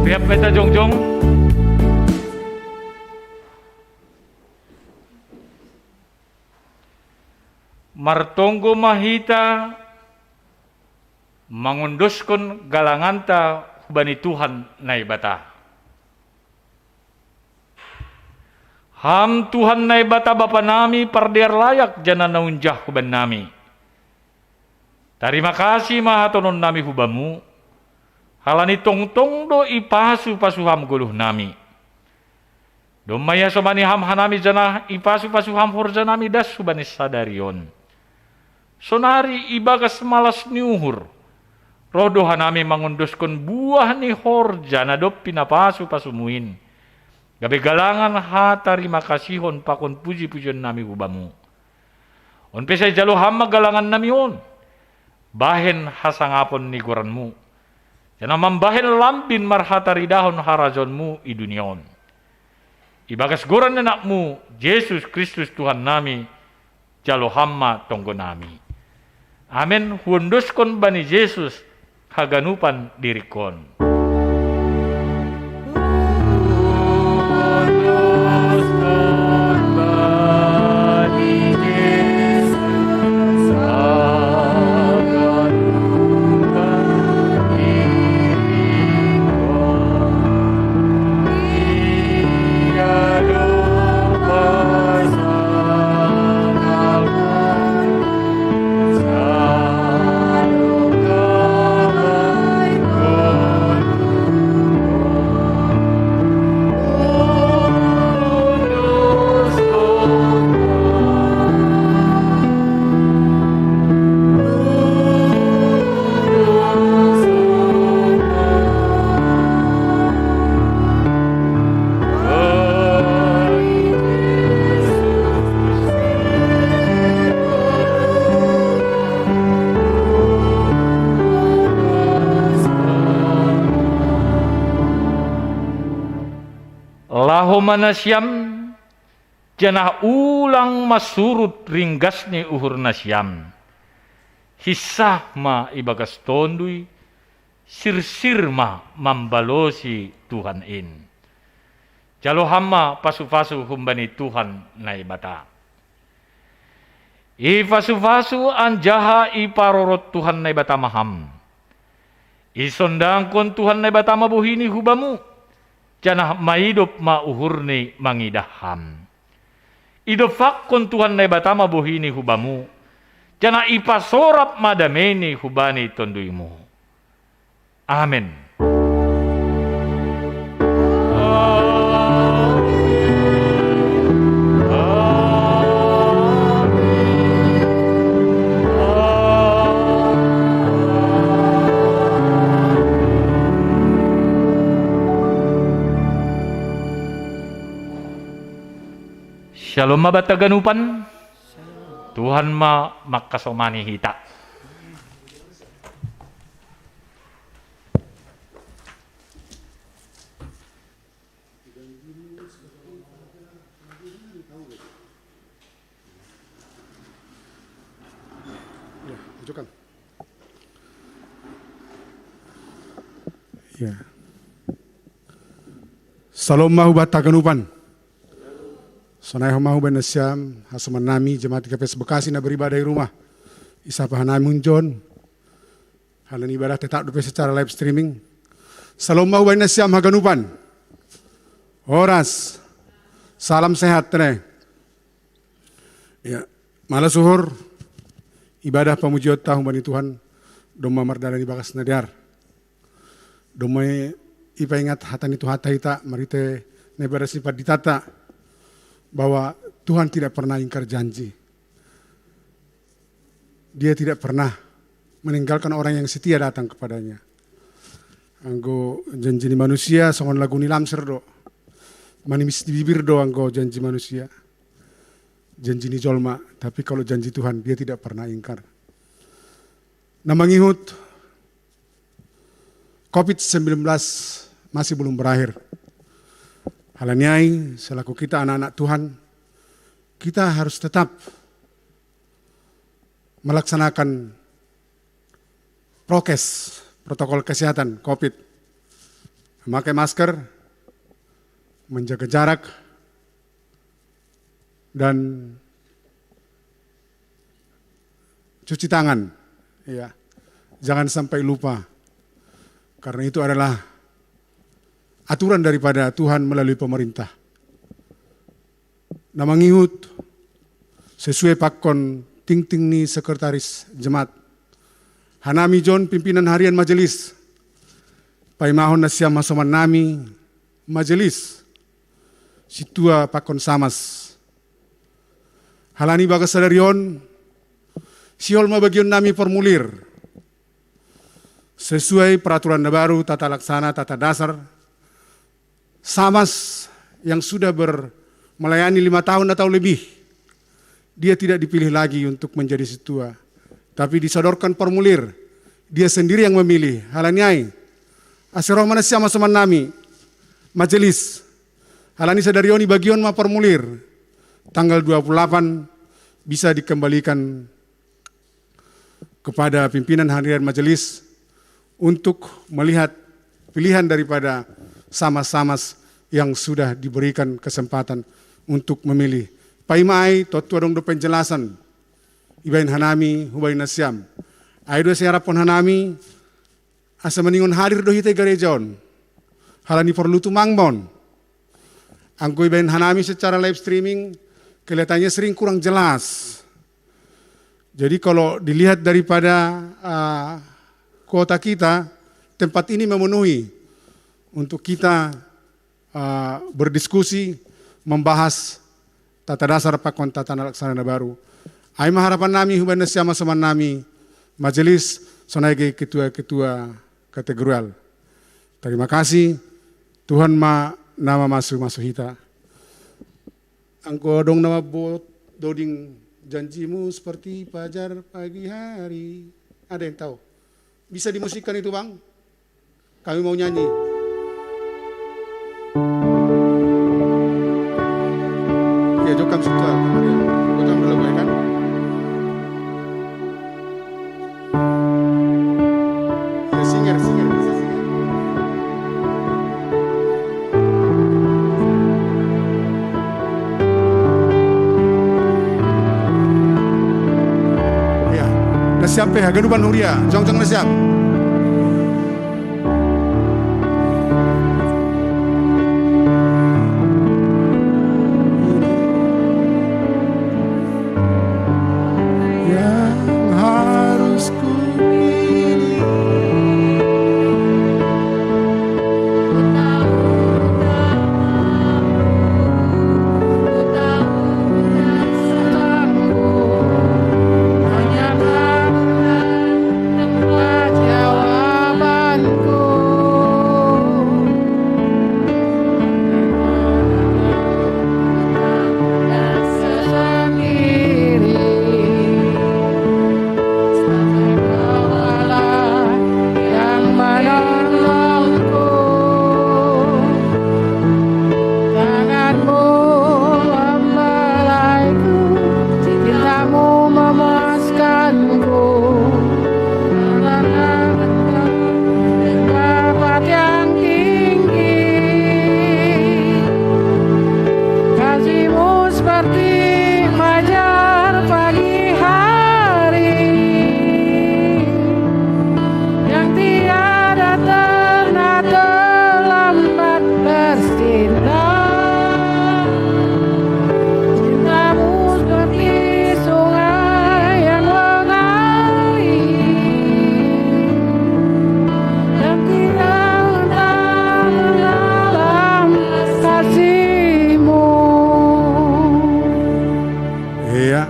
Pihak peta jongjong. Martonggo ma hita mangondoskon galanganta hubani Tuhan Naibata. Ham Tuhan Naibata Bapa nami, pardear layak janah na unjah hubannami. Tarima kasih ma hatononnami hu-Bamu, halani tongtong do ipasu-pasu Ham goluhnami. Domma ihasomani Ham hanami janah ipasu-pasu Ham horjanami das hubani sadari on. Sonari ibagas malas ni uhur, roh do hanami mangondoskon buah ni horja na dob pinapasu-pasuMu in, gabe galangan hatarima kasihon pakon puji-pujionnami hu-Bamu. On pe sai jalo Ham ma galangannami on, bahen hasangapon ni goranMu, janah mambahen lambin marhataridahon harajaonMu i dunia on. Ibagas goran ni AnakMu, Jesus Kristus Tuhannami, jalo Ham ma tonggonami. Amen. Huondoskon bani Jesus haganupan diringkon. ma nasiam, janah ulang ma surut ringgas ni uhur nasiam. Hinsah ma ibagas Tonduy, sirsir ma mambalosi Tuhan in. Jalo ham ma pasu-pasu humbani Tuhan Naibata. Ipasu-pasu anjaha iparorot Tuhan Naibata ma ham. Isondangkon Tuhan Naibata ma bohini hu bamu, janah maidop ma uhurni mangidah ham. Idompakkon Tuhan Naibata ma bohini hu bamu, janah ipasorap ma dameini hubani tonduymu. Amen. Shalom ma banta ganupan. Tuhan ma mangkasomani hita. Ya, ajukan. Ya. Shalom ma hu banta ganupan. Sonai homa hubahen nasiam, hasoman nami jemaat G K P S Bekasi na beribadah di rumah. Isapa hanami hunjon. Halani ibadah tetap dope secara live streaming. Shalom ma hubahen nasiam haganupan. Horas. Salam sehat, tene. Ya, malas uhur ibadah pamujionta humbani Tuhan, domma mardalan ibagas na dear. Domma ipaingat hata ni Tuhanta hita marhite na ibadah ni panditanta, bahwa Tuhan tidak pernah ingkar janji. Dia tidak pernah meninggalkan orang yang setia datang kepada-Nya. Anggo janji ni manusia songon lagu ni Lamsir do. Manimis di bibir do anggo janji manusia. Janji ni jolma, tapi kalau janji Tuhan, Dia tidak pernah ingkar. Na mangihut, covid sembilan belas masih belum berakhir. Halani ai, selaku kita anak-anak Tuhan, kita harus tetap melaksanakan prokes, protokol kesehatan covid. Memakai masker, menjaga jarak, dan cuci tangan. Ya. Jangan sampai lupa. Karena itu adalah aturan daripada Tuhan melalui pemerintah. Na mangihut, sesuai pakon tingting ni sekretaris jemaat. Hanami jon pimpinan harian majelis. Paimahon nasiam hasoman nami majelis. Sintua pakon samas. Halani bagas sadari on, sihol ma bagion nami formulir. Sesuai peraturan na baru tata laksana tata dasar, samas yang sudah ber-, melayani lima tahun atau lebih, dia tidak dipilih lagi untuk menjadi sintua, tapi disodorkan formulir, dia sendiri yang memilih. Halani ai, ase roh ma nasiam hasoman nami majelis. Halani sadari on ibagion ma formulir, tanggal dua puluh delapan bisa dikembalikan kepada pimpinan harian majelis untuk melihat pilihan daripada samas-samas yang sudah diberikan kesempatan untuk memilih. Paima ai, tontu adong do penjelasan ibaen hanami hubaen nasiam. Ai do asa iaraphon hanami, asa maningon hadir do hita i gareja on. Halani porlu tumang ma on. Anggo ibaen hanami secara live streaming, kelihatannya sering kurang jelas. Jadi kalau dilihat daripada, ah, kuota kita, tempat ini memenuhi untuk kita, ah, berdiskusi, membahas tata dasar pakon tata laksana na baru. Ai ma harapan nami hubaen nasiam hasoman nami majelis, sonai ge ketua-ketua kategorial. Terima kasih. Tuhan ma na mamasu-masu hita. Anggo adong na mamboan doding, "Janjimu seperti fajar pagi hari." Ada yang tahu? Bisa dimusikkan itu, Bang? Kami mau nyanyi. Siap pe, haganupan huria, jongjong na siap. Yang harus ku pilih. Yang menolongku, tanganmu membelaiku, cintamu memuaskanku. Dapat yang tinggi, kasihmu seperti fajar pagi hari yang tiada pernah terlambat bersinar. Cintamu seperti sungai yang mengalir dan tidak dalam kasihmu. Iya.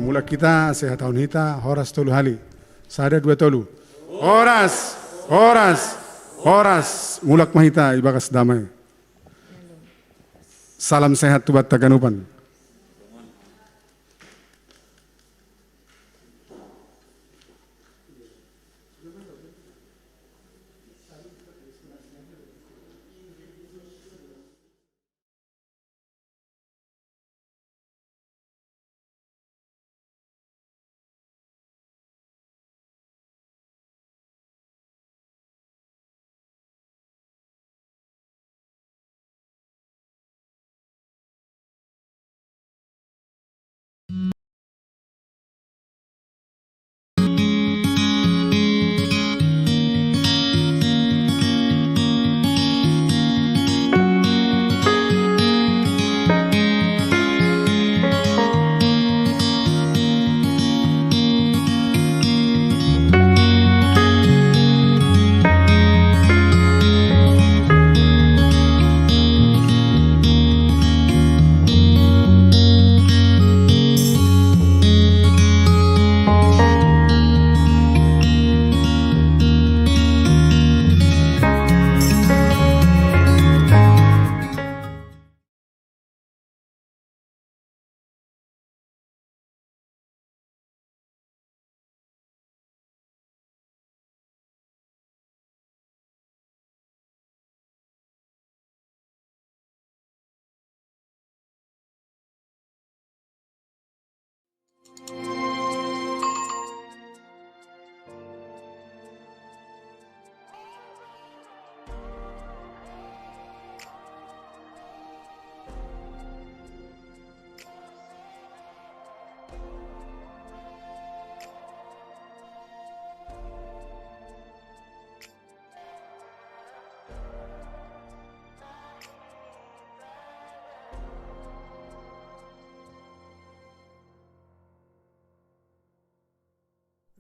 Mulak hita, sehat tahun hita, horas tolu hali. Sada, dua, tolu. Horas, horas, horas. Mulak ma hita ibagas damai. Salam sehat tu banta haganupan.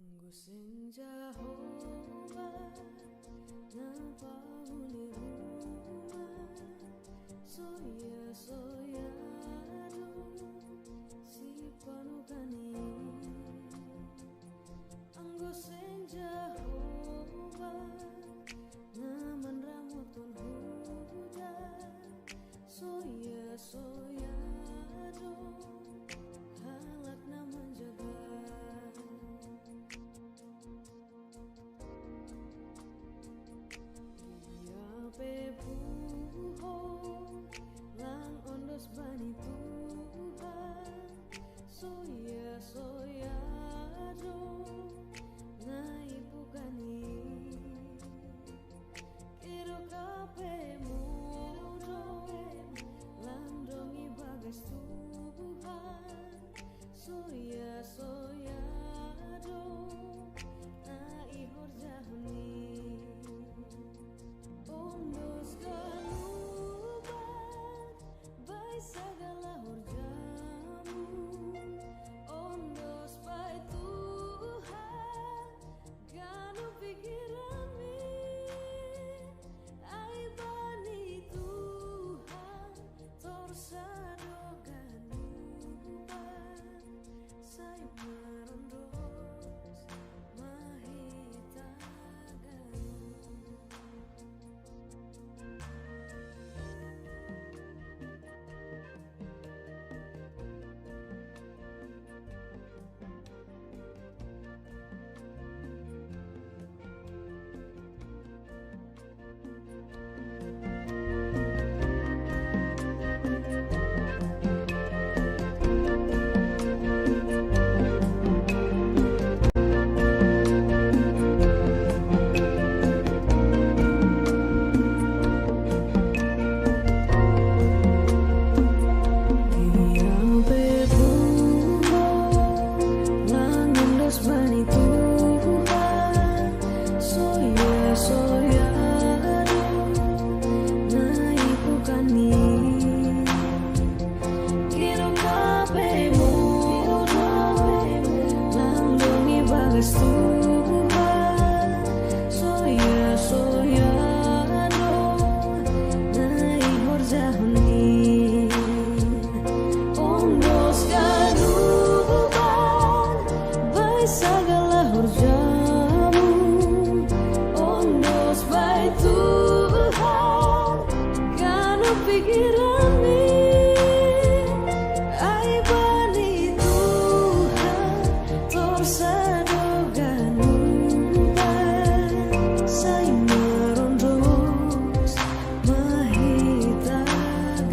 Anggo senja ho ba na pahun di ruma, soya, soya do sipanukani. Anggo senja ho ba na manramothon huda, soya, soya do halak na manjaga. Ia pe puho lang on Tuhan, soya, soya, no, nai horjahni. Ondos kaduban, bai sagala horjamu. Ondos bai Tuhan, kanu pikiranni. Ai bani Tuhan, torsado ganupan, sai marondos ma hita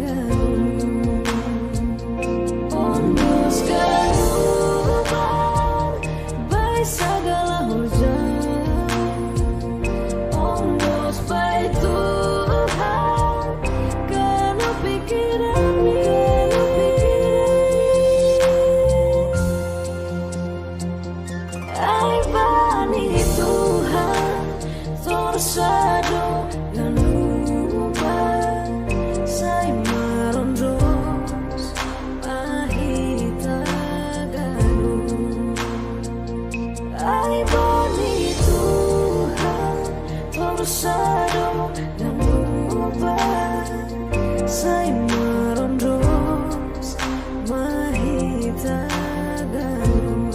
ganup. Ondos ganupan, bai sagala horja. Ondos bai Tuhan, kanu pikiranni. Ai bani Tuhan, torsado ganupan, sai marondos ma hita ganup. Ai bani Tuhan, torsado ganupan, sai marondos ma hita ganup.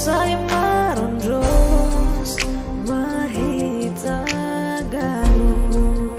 Sai marondos ma hita ganup.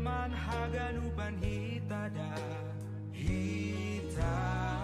man haganupan hitada, hitada.